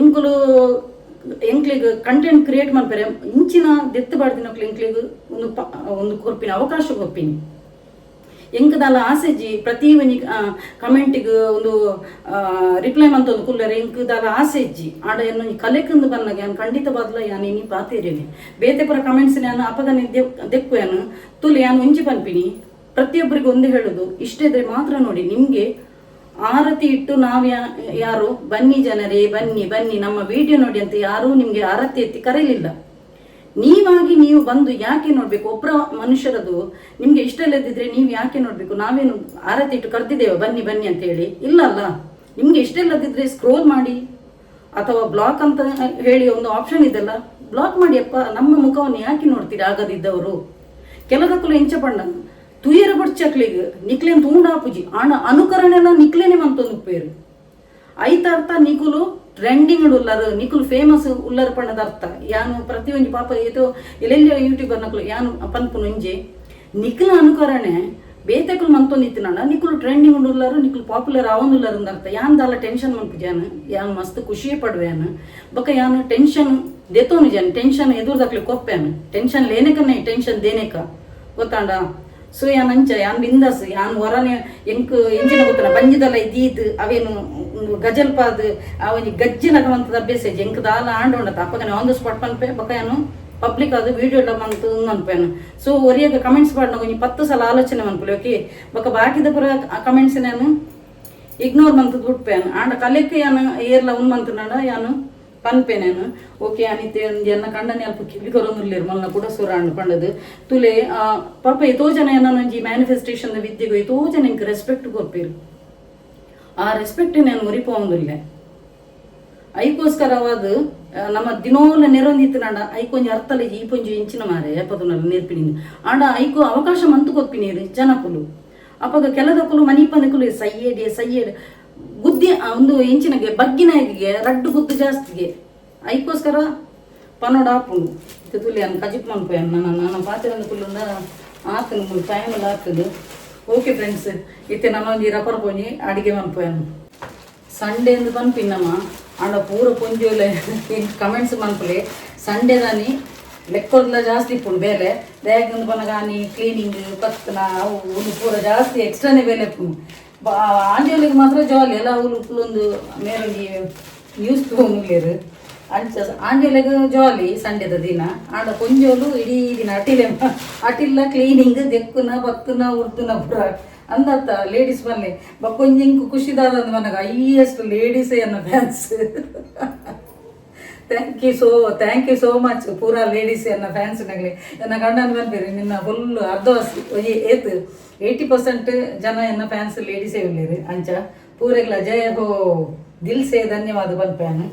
ಎಂಕುಲು ಎಂಕ್ಲೆಗ್ ಕಂಟೆಂಟ್ ಕ್ರಿಯೇಟ್ ಮಲ್ಪೆರೆ ಇಂಚಿನ ದೆತ್ತು ಪಾಡ್ದಿನಕ್ಲು ಎಂಕ್ಲೆಗ್ ಒಂದು ಒಂದು ಕೊರ್ಪಿನ ಅವಕಾಶ ಕೊರ್ಪಿನಿ. ಎಂಕ್ ದಾಲ ಆಸೆಜಿ, ಪ್ರತಿ ಒಂಜಿ ಕಮೆಂಟಿಗ್ ಒಂದು ರಿಪ್ಲೈ ಮಂತೊಂದು ಕುಲ್ಲರೆ ಎಂಕ್ ದಾಲ ಆಸೆ ಇಜ್ಜಿ. ಆಂಡ ಎನ್ನೊಂಜಿ ಕಲೆಕಂದು ಬನ್ನಗ ಯಾನ್ ಖಂಡಿತವಾದ್ಲ ಯಾನ್ ಇನಿ ಪಾತೇರೇನೆ. ಬೇತೆ ಪೂರ ಕಮೆಂಟ್ಸ್ ಯಾನ್ ಅಪಗನೆ ದೆಕ್ಕು ಯಾನ್ ತುಲೆ. ಯಾನ್ ಒಂಜಿ ಪನ್ಪಿನಿ, ಪ್ರತಿಯೊಬ್ಬರಿಗೂ ಒಂದೇ ಹೇಳುದು, ಇಷ್ಟ ಇದ್ರೆ ಮಾತ್ರ ನೋಡಿ. ನಿಮ್ಗೆ ಆರತಿ ಇಟ್ಟು ನಾವು ಯಾರು "ಬನ್ನಿ ಜನರೇ, ಬನ್ನಿ ಬನ್ನಿ, ನಮ್ಮ ವಿಡಿಯೋ ನೋಡಿ" ಅಂತ ಯಾರೂ ನಿಮ್ಗೆ ಆರತಿ ಎತ್ತಿ ಕರೀಲಿಲ್ಲ. ನೀವಾಗಿ ನೀವು ಬಂದು ಯಾಕೆ ನೋಡ್ಬೇಕು? ಒಬ್ಬರ ಮನುಷ್ಯರದು ನಿಮ್ಗೆ ಇಷ್ಟ ಇಲ್ಲದಿದ್ರೆ ನೀವು ಯಾಕೆ ನೋಡ್ಬೇಕು? ನಾವೇನು ಆರತಿ ಇಟ್ಟು ಕರೆದಿದ್ದೇವೆ ಬನ್ನಿ ಬನ್ನಿ ಅಂತ ಹೇಳಿ? ಇಲ್ಲ ಅಲ್ಲ. ನಿಮ್ಗೆ ಇಷ್ಟ ಇಲ್ಲದಿದ್ರೆ ಸ್ಕ್ರೋಲ್ ಮಾಡಿ, ಅಥವಾ ಬ್ಲಾಕ್ ಅಂತ ಹೇಳಿ ಒಂದು ಆಪ್ಷನ್ ಇದೆಲ್ಲ, ಬ್ಲಾಕ್ ಮಾಡಿ ಅಪ್ಪ. ನಮ್ಮ ಮುಖವನ್ನು ಯಾಕೆ ನೋಡ್ತೀರಿ ಆಗದಿದ್ದವರು? ಕೆಲದಕ್ಕಲು ಎಂಚ ಪಂಡ, ತುಯರ ಬಡ್ಚಕ್ಲಿಗ್ ನಿಕ್ಲೇನ್ ತೂಂಡಾಪುಜಿ, ಆಂಡ ಅನುಕರಣೆಲ ನಿಕ್ಲೇನೆ ಮಂತೊಂದು ಉಪ್ಪೇರು. ಐತ ಅರ್ಥ ನಿಕುಲು ಟ್ರೆಂಡಿಂಗ್ ಉಲ್ಲರು, ನಿಕುಲು ಫೇಮಸ್ ಉಲ್ಲರ್ ಪಂಡದ ಅರ್ಥ. ಯಾನು ಪ್ರತಿಯೊಂಜಿ ಪಾಪ ಏತೋ ಎಲ್ಲೆಲ್ಲಿ ಯೂಟ್ಯೂಬರ್ ನಕಲು ಯಾನು ಪನ್ಪುನು ಒಂಜಿ, ನಿಕ್ಲ ಅನುಕರಣೆ ಬೇತೆಕುಲು ಮಂತೊಂದಿತ್ತಿನಂಡ ನಿಕುಲು ಟ್ರೆಂಡಿಂಗ್ ಉಲ್ಲರು, ನಿಕುಲು ಪಾಪ್ಯುಲರ್ ಆವೊಂದುಲ್ಲರು ಅಂದ ಅರ್ಥ. ಯಾನ್ ದಾಲ ಟೆನ್ಷನ್ ಮನ್ಪುಜಿ. ಯಾನ್ ಯಾನ್ ಮಸ್ತ್ ಖುಷಿ ಪಡುವೆ ಯಾನ್. ಬೊಕ ಯಾನ್ ಟೆನ್ಷನ್ ದೆತೋನು ಜಾನ್, ಟೆನ್ಷನ್ ಎದುರ್ದಕ್ಲೆ ಕೊಪ್ಪೆನು. ಟೆನ್ಷನ್ ಲೇನೆಕನೆ ಟೆನ್ಷನ್ ದೇನೇಕ, ಗೊತ್ತಾಂಡ? ಸೊ ಯಾನ್ ಅಂಚ ಯಾನ್ ಬಿಂದಾಸ್. ಯಾನ್ ಹೊರನೆ ಎಂಕ್ ಎಂಚಿನ ಗೊತ್ತನ, ಬಂಜಿದಲ್ಲ ದೀದ್ ಅವೇನು ಒಂದು ಗಜಲ್ಪಾದ್ ಆ ಒಂಜಿ ಗಜ್ಜಿನ ಮಂತದ ಅಭ್ಯಾಸ ಇಜ್ಜಿ ಎಂಕ್. ದಾಲ ಆಂಡ ಉಂಡತ ಅಪ್ಪಗನೆ on the spot ಪನ್ಪೆ. ಬೊಕ ಯಾನು ಪಬ್ಲಿಕ್ ಅದು ವಿಡಿಯೋ ಮಂತು ಅನ್ಪೇನು. ಸೊ ಒರಿಯಾಗ ಕಮೆಂಟ್ಸ್ ಪಾಡ್ನಾಗ ಒಂಜಿ 10 ಸಲ ಆಲೋಚನೆ ಮನ್ಪುಲೆ, ಓಕೆ? ಬೊಕ ಬಾಕಿದ ಪೂರ ಕಮೆಂಟ್ಸ್ ನಾನು ಇಗ್ನೋರ್ ಮಂತದ್ ಬುಟ್ಪೇನು. ಆಂಡ ಕಲೆಕ್ ಯಾನು ಏರ್ಲ ಉನ್ ಮಂತುನಾಡ ಯಾನು ಪನ್ಪೆ ನಾನು. ಓಕೆ, ಅನಿತೆ ಒಂಜಿ ಎನ್ನ ಕಂಡನೆ ಅಲ್ಪ ಕಿವಿ ಕೊರೊಂದುಲ್ಲೆರ್. ಮಲ್ನ ಕೂಡ ಸುರಾಂಡ್ ಪಂಡದು ತುಲೆ. ಪಾಪ ಏತೋ ಜನ ಎನ್ನ ಒಂಜಿ ಮ್ಯಾನಿಫೆಸ್ಟೇಷನ್ ವಿದ್ಯೆಗ್ ಏತೋ ಜನ ಎಂಕ್ ರೆಸ್ಪೆಕ್ಟ್ ಕೊರ್ಪೇರು. ಆ ರೆಸ್ಪೆಕ್ಟ್ ನಾನು ಒರಿಪೋಂದುಲ್ಲೆ. ಐಕೋಸ್ಕರವಾದ ನಮ್ಮ ದಿನೋಲ ನೆರೊಂದಿತ್ತಿನಾಂಡ ಐಕೊಂಜಿ ಅರ್ಥಲ ಈ ಪೊಂಜಿ ಇಂಚಿನ ಮಾರೆ ಏಪದುನಲ್ಲ ನೇರ್ಪಿನಿ. ಆಂಡ ಐಕೋ ಅವಕಾಶ ಮಂತು ಕೊರ್ಪಿನೀರು ಜನಕುಲು. ಅಪಗ ಕೆಲದಕುಲು ಮನಿಪನಕುಲು ಸೈಯೇಡಿ ಸೈಯೇಡಿ ಗುದ್ದಿ ಒಂದು ಇಂಚಿನಗೆ ಬಗ್ಗಿನಾಗಿಗೆ ರಡ್ಡು ಗುದ್ದು ಜಾಸ್ತಿಗೆ. ಐಕೋಸ್ಕರ ಪನೋಡ ಆಪುಂಡು. ತುಲಿ ಅನ್ ಕಜಿಪ್ ಮನ್ಪು. ನನ್ನ ನನ್ನ ಪಾತ್ರೆ ಕುಲ್ಲುಂದ ಆತನು ಮುಲ್ ಟೈಮ್ ಎಲ್ಲ ಆಗ್ತದೆ. ಓಕೆ ಫ್ರೆಂಡ್ಸ್, ಇತ್ತೆ ನನ್ನ ಒಂಜಿ ರಪರ್ ಪೊಂಜಿ ಅಡಿಗೆ ಮನ್ಪು. ಸಂಡೇ ಅಂದ್ ಪನ್ಪಿನ್ನಮ್ಮ, ಆಂಡ ಪೂರ ಪೊಂಜೋಲೆ ಕಮೆಂಟ್ಸ್ ಮನ್ಪುಲೆ. ಸಂಡೇ ದಾನಿ ಲೆಕ್ಕೊರ್ಲ ಜಾಸ್ತಿ ಇಪ್ಪುಂಡು ಬೇಲೆ. ದಾಯೆಗ್ ಪನ್ನಗ ಆನಿ ಕ್ಲೀನಿಂಗ್ ಪತ್ತನ ಅವು ಉಂದು ಪೂರ ಜಾಸ್ತಿ ಎಕ್ಸ್ಟ್ರಾನೇ ಬೇಲೆ ಇಪ್ಪುಂಡು. ಆಂಜೋಲಿಗೆ ಮಾತ್ರ ಜಾಲಿ ಎಲ್ಲ. ಅವ್ಲು ಕುಲ್ಲೊಂದು ಮೇರೊಂಜಿ ನ್ಯೂಸ್ ತಗೊಂಡ್ಲೇರು. ಅಂಚ ಆಂಜೋಲೆಗ್ ಜಾಲಿ ಸಂಡೇದ ದಿನ. ಆಂಡ ಪೊಂಜೋಲು ಇಡೀ ದಿನ ಅಟಿಲೆ ಅಟಿಲ್ಲ, ಕ್ಲೀನಿಂಗ್, ದೆಕ್ಕುನ ಬತ್ತುನ ಉರ್ದುನ ಪೂರ ಅಂದತ್ತ ಲೇಡೀಸ್ ಬಲ್ಲೆ. ಬಕ್ಕೊಂಜಿ ಇಂಕ್ ಖುಷಿದಾದ ಮನಗ ಹೈಯೆಸ್ಟ್ ಲೇಡೀಸ್ ಎನ್ನ fans. Thank you so much ಪೂರಾ ಲೇಡೀಸ್ ಎನ್ನ ಫ್ಯಾನ್ಸ್ ನಗಲಿ. ಎನ್ನ ಗಂಡನ ಬಂದಿರಿ, ನಿನ್ನ ಫುಲ್ ಅರ್ಧ ಒಂಜಿ ಏತ್ 80% ಜನ ಎನ್ನ ಫ್ಯಾನ್ಸ್ ಲೇಡೀಸೇ ಉಲ್ಲೇರು. ಅಂಚ ಪೂರೆಗ್ಲ ಜಯ ಹೋ, ದಿಲ್ ಸೇ ಧನ್ಯವಾದ ಪನ್ಪೇನು.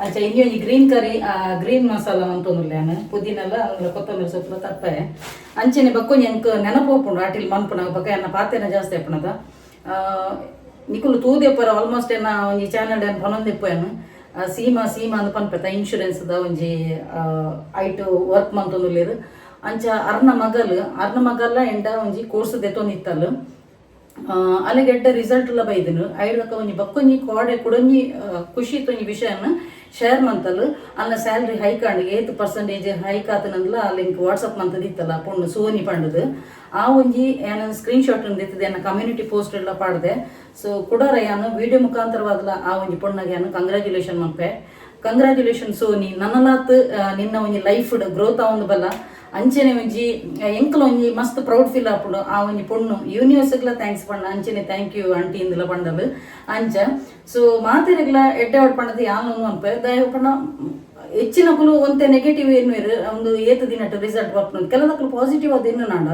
ಅಂಚ ಇನ್ನಿ ಒಂಜಿ green curry, green masala ಅಂತೊಂದುಲ್ಲೆ ಯಾನ್. ಪುದೀನೆಲ್ಲ ಕೊತ್ತಂಬರಿ ಸೊಪ್ಪು ತಪ್ಪೆ. ಅಂಚನೆ ಬಕ್ಕೊಂಜಿ ಎಂಕ್ ನೆನಪು ಹೋಪುಂಡು ಅಟಿಲ್ ಮನ್ಪುನ. ಬೊಕ ಎನ್ನ ಪಾತೆನ ಜಾಸ್ತಿ ಆಪುನದ. ನಿಕುಲು ತೂದೆಪ್ಪರ ಆಲ್ಮೋಸ್ಟ್ ಎನ್ನ ಒಂಜಿ ಚಾನಲ್ ಏನ್ ಪನೊಂದಿಪ್ಪು. ಸೀಮಾ ಸೀಮಾ ಅಂದ್ ಪನ್ಪೆತ, ಇನ್ಶೂರೆನ್ಸ್ ದ ಒಂಜಿ ಐಟ್ ವರ್ಕ್ ಮಂತೊಂದುಲ್ಲೆರ್. ಅಂಚ ಅರ್ನ ಮಗಲ್, ಅರ್ನ ಮಗಲ್ಲ ಎಂಡ ಒಂಜಿ ಕೋರ್ಸ್ ದೆತೊಂದಿತ್ತಲ್. ಅಲೆಗ್ ಎಡ್ಡೆ ರಿಸಲ್ಟ್ ಲ ಬೈದಿನು. ಐಡ್ದಕ ಒಂಜಿ ಬಕ್ಕೊಂಜಿ ಕೋಡೆ ಕುಡೊಂಜಿ ಖುಷಿ ಒಂಜಿ ವಿಷಯನ್ ಶೇರ್ ಮಂತಲ್. ಅಲ್ಲ ಸ್ಯಾಲ್ರಿ ಹೈಕ್ ಆಂಡ್, ಏತ್ ಪರ್ಸೆಂಟೇಜ್ ಹೈಕ್ ಆತನಂದ್ಲ ಅಲ್ಲಿ ವಾಟ್ಸಪ್ ಮಂತದಿತ್ತಲ್ಲ ಪೊಣ್ಣು ಸೋನಿ ಪಂಡದು. ಆ ಒಂಜಿ ಯಾನ್ ಸ್ಕ್ರೀನ್ ಶಾಟ್ ದೆತ್ತದೆ ಎನ್ನ ಕಮ್ಯುನಿಟಿ ಪೋಸ್ಟ್ ಎಲ್ಲ ಪಾಡ್ದೆ. ಸೊ ಕುಡರ ಯಾನ್ ವಿಡಿಯೋ ಮುಖಾಂತರವಾದಲ ಆ ಒಂಜಿ ಪೊಣ್ಣಗೆ ಯಾನ್ ಕಂಗ್ರ್ಯಾಚುಲೇಷನ್ ಮನ್ಪೆ. Congratulation Sony. ನನಲಾತ್ ನಿನ್ನ ಒಂಜಿ ಲೈಫ್ ಗ್ರೋತ್ ಆವೊಂದು ಬಲ್ಲ. ಅಂಚನೆ ಒಂಜಿ ಎಂಕಲ ಒಂಜಿ ಮಸ್ತ್ ಪ್ರೌಡ್ ಫೀಲ್ ಆಪುಂಡು. ಆ ಒಂಜಿ ಪೊಣ್ಣು ಯೂನಿವರ್ಸ್ಗ್ಲ thanks ಪಂಡ. ಅಂಚನೆ thank you aunty ಇಂದಲ ಪಂಡಲು. ಅಂಚ ಸೊ ಮಾತೆರೆಗ್ಲ ಎಡ್ಡೆ ಪಂಡದು ಯಾನ್ ಅನ್ಪೆ. ದಯ ಪಂಡ ಹೆಚ್ಚಿನಕುಲು ಒಂತೆ ನೆಗೆಟಿವ್ ಎನ್ನುವೆರ್ ಒಂದು ಏತ್ ದಿನಟ್ ರಿಸಲ್ಟ್ ಬರ್ಪುಂಡು. ಕೆಲದಕ್ಲು ಪಾಸಿಟಿವ್ ಅದು ಎನ್ನುನಾಂಡ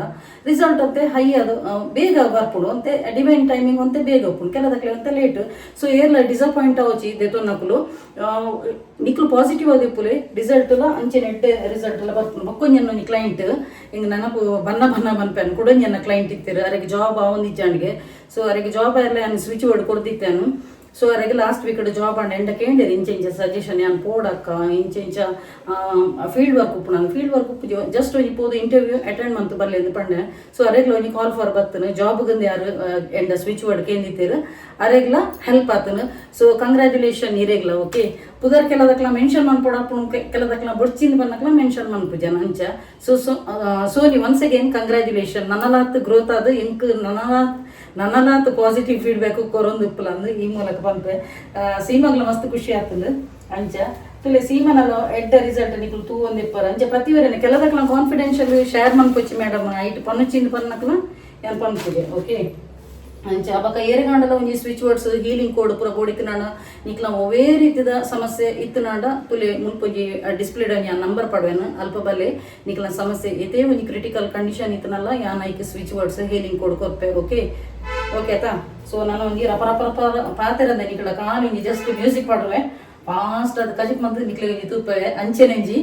ರಿಸಲ್ಟ್ ಒಂತೆ ಹೈ ಅದು ಬೇಗ ಬರ್ಪುಂಡು, ಒಂತೆ ಡಿವೈನ್ ಟೈಮಿಂಗ್ ಒಂತೆ ಬೇಗ ಉಪ್ಪುಂಡು, ಕೆಲದಕ್ಲೆ ಒಂತೆ ಲೇಟ್. ಸೊ ಏರ್ಲ ಡಿಸಪಾಯಿಂಟ್ ಆವೊಚಿ ದೆತೊನ್ನಕುಲು, ನಿಕ್ಲು ಪಾಸಿಟಿವ್ ಆದ್ ಇಪ್ಪುಲೆ, ರಿಸಲ್ಟ್ ಲ ಅಂಚೆನೆ ಎಡ್ಡೆ ರಿಸಲ್ಟ್ ಲ ಬರ್ಪುಂಡು. ಬೊಕ್ಕೊಂಜಿ ಒಂಜಿ ಕ್ಲೈಂಟ್ ಹಿಂಗ್ ನೆನಪು ಬನ್ನ ಬನ್ನ ಪನ್ಪೆನ್. ಕುಡೊಂಜಿ ಎನ್ನ ಕ್ಲೈಂಟ್ ಇತ್ತೆರ್, ಅರೆಗ್ ಜಾಬ್ ಆವೊಂದಿಜ್ಜಾಂಡ್ಗೆ. ಸೊ ಅರೆಗ್ ಜಾಬ್ ಆಯೆರ್ಲ ಯಾನ್ ಸ್ವಿಚ್ ಬೋರ್ಡ್ ಕೊರ್ದಿತ್ತೇನು. ಸೊ ಅರೆಗ್ last week job and ಎಂಡ ಕೇಂಡೆರ್, ಇಂಚ ಇಂಚ ಸಜೆಷನ್ ಯಾನ್ ಪೋಡಕ್ಕ, ಇಂಚ ಇಂಚ ಫೀಲ್ಡ್ ವರ್ಕ್ ಉಪ್ಪುನ. ಫೀಲ್ಡ್ ವರ್ಕ್ ಉಪ್ಪು, ಜಸ್ಟ್ ಒಂಜಿ ಪೋದು ಇಂಟರ್ವ್ಯೂ ಅಟೆಂಡ್ ಮಂತ್ ಬರ್ಲೆ ಅಂದ್ ಪಂಡೆ. ಸೊ ಅರೆಗ್ಲ ಒಂಜಿ ಕಾಲ್ ಫಾರ್ ಬತ್ತನು, ಜಾಬ್ ಗಂದು ಯಾರು ಎಂಡ ಸ್ವಿಚ್ ಬೋರ್ಡ್ ಕೇಂದಿತ್ತೇರು, ಅರೆಗ್ಲ ಹೆಲ್ಪ್ ಆತನು. ಸೊ ಕಂಗ್ರ್ಯಾಚುಲೇಷನ್ ಇರೆಗ್ಲ. ಓಕೆ, ಪುದರ್ ಕೆಲದಕ್ಲ ಮೆನ್ಷನ್ ಮನ್ಪೊಡಪ್ಪುನು, ಕೆಲದಕ್ಲ ಬೊಡ್ಚಿಂದ ಬನ್ನಕ್ಲ ಮೆನ್ಷನ್ ಮನ್ಪು ಜನ ಅಂಚ. So Sony, once again congratulation. ನನಲಾತ್ growth ಆದ್ ಎಂಕ್ ನನಲಾತ್ ನನಲಾತ್ ಪಾಸಿಟಿವ್ ಫೀಡ್ಬ್ಯಾಕ್ ಕೊರೊಂದು ಇಪ್ಪುಲ ಅಂದ್ ಈ ಮೂಲಕ ಪನ್ಪೆ. ಸೀಮಗ್ಲ ಮಸ್ತ್ ಖುಷಿ ಆಗ್ತದೆ ಅಂಚ. ತುಲೆ ಸೀಮನಲ ಎಡ್ಡ ರಿಸಲ್ಟ್ ನಿಕುಲು ತೂವೊಂದಿಪ್ಪರ. ಅಂಚ ಪ್ರತಿವರನೆ ಕೆಲದಕ್ಲ ಕಾನ್ಫಿಡೆನ್ಷಿಯಲ್ ಶೇರ್ ಮನ್ಪೊಚ್ಚಿ ಮೇಡಮ್, ಐಟ್ ಪನ್ನುಚಿಂದ್ ಪನ್ನಕ್ಲ ಯಾನ್ ಪನ್ಪುಜೆ. ಓಕೆ, ಅಂಚ ಬೊಕ ಏರೆಗಾಂಡಲ ಒಂಜಿ switch words healing code ಪೂರ ಬೋಡಿತ್ತಿನಾಂಡ, ನಿಕ್ಲ ಒವ್ವೇ ರೀತಿದ ಸಮಸ್ಯೆ ಇತ್ತನಾಂಡ ತುಲೆ ಮುಲ್ಪೊಂಜಿ ಡಿಸ್ಪ್ಲೇಡ್ ಯಾನ್ ನಂಬರ್ ಪಡುವೆನು, ಅಲ್ಪ ಬಲ್ಲೆ. ನಿಕ್ಲ ಸಮಸ್ಯೆ ಏತೇ ಒಂಜಿ ಕ್ರಿಟಿಕಲ್ ಕಂಡೀಷನ್ ಇತ್ತನಲ್ಲ, ಯಾನ್ ಐಕ್ switch words healing code ಕೊರ್ಪೆ. Okay okay ಆತಾ. ಸೊ ನಾನು ಒಂಜಿ ರಪ ರಪ ರಪ ಪಾತೆರಂದೆ ನಿಕ್ಲ ಕಾಲು ಒಂಜಿ ಜಸ್ಟ್ ಮ್ಯೂಸಿಕ್ ಪಾಡುವೆ, ಫಾಸ್ಟ್ ಅದು ಕಜಿಪ್ ಮಂತ್ ನಿಕ್ಲೆ ಒಂಜಿ ತೂಪೆ. ಅಂಚೆನೆಂಜಿ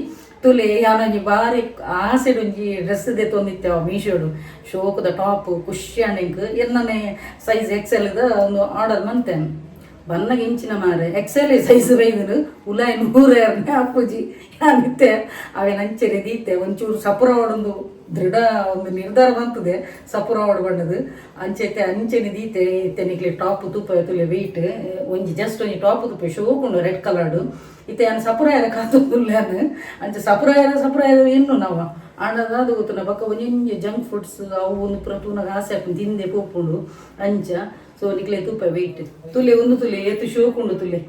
ತುಲೆ ಯಾನೊಂಜಿ ಬಾರಿ ಆಸೆಡ್ ಒಂಜಿ ಡ್ರೆಸ್ ದೆತ್ತೊಂದಿತ್ತೇವ ಮೀಶೋಡು, ಶೋಕುದ ಟಾಪ್. ಖುಷಿ ಆಂಡ್ ಎಂಕ್. ಎನ್ನನೆ ಸೈಜ್ ಎಕ್ಸೆಲ್ ದ ಒಂದು ಆರ್ಡರ್ ಮಂತೇನೆ. ಬನ್ನಗ ಇಂಚಿನ ಮಾರೆ, ಎಕ್ಸೆಲ್ ಸೈಜ್ ಬೈದನು, ಉಲಾಯಿ 100 ಅಪ್ಪುಜಿ. ಯಾನಿತ್ತೆ ಅವೇನು ಅಂಚೆನೆ ದೀತೆ. ಒಂಚೂರು ಸಪುರ ಒಂದು ದೃಢ ಒಂದು ನಿರ್ಧಾರ ಬಂತದೆ ಸಪುರ ಬಣ್ಣದು. ಅಂಚೆತೆ ಅಂಚೆನೆ ದೀತೆ. ಇತ್ತೆ ನಿಕ್ಲೆ ಟಾಪ್ ತೂಪ ತುಲೆ ವೆಯ್ಟ್ ಒಂಜಿ ಜಸ್ಟ್ ಒಂಜಿ ಟಾಪ್ ತೂಪೆ, ಶೋಕುಂಡು ರೆಡ್ ಕಲರ್ಡ್. ಇತ್ತೆ ಯಾನ್ ಸಪುರ ಕಾತುಲ್ಲಾನು. ಅಂಚೆ ಸಪುರ ಸಪುರ ಇನ್ನು ನಾವ ಆಂಡ ಅದು ಗೊತ್ತುನ. ಬೊಕ್ಕ ಒಂಜೊಂಜಿ ಜಂಕ್ ಫುಡ್ಸ್ ಅವು ಒಂದು ಪೂರ ತೂನಗ ಆಸೆ ಆಪುಂಡು, ತಿಂದೆ ಪೋಪುಂಡು ಅಂಚ. ಸೊ ನಿಕ್ಲೆ ತೂಪ ವೆಯ್ಟ್ ತುಲೆ ಒಂದು ತುಲೆ ಏತು ಶೋಕುಂಡು ತುಲೆ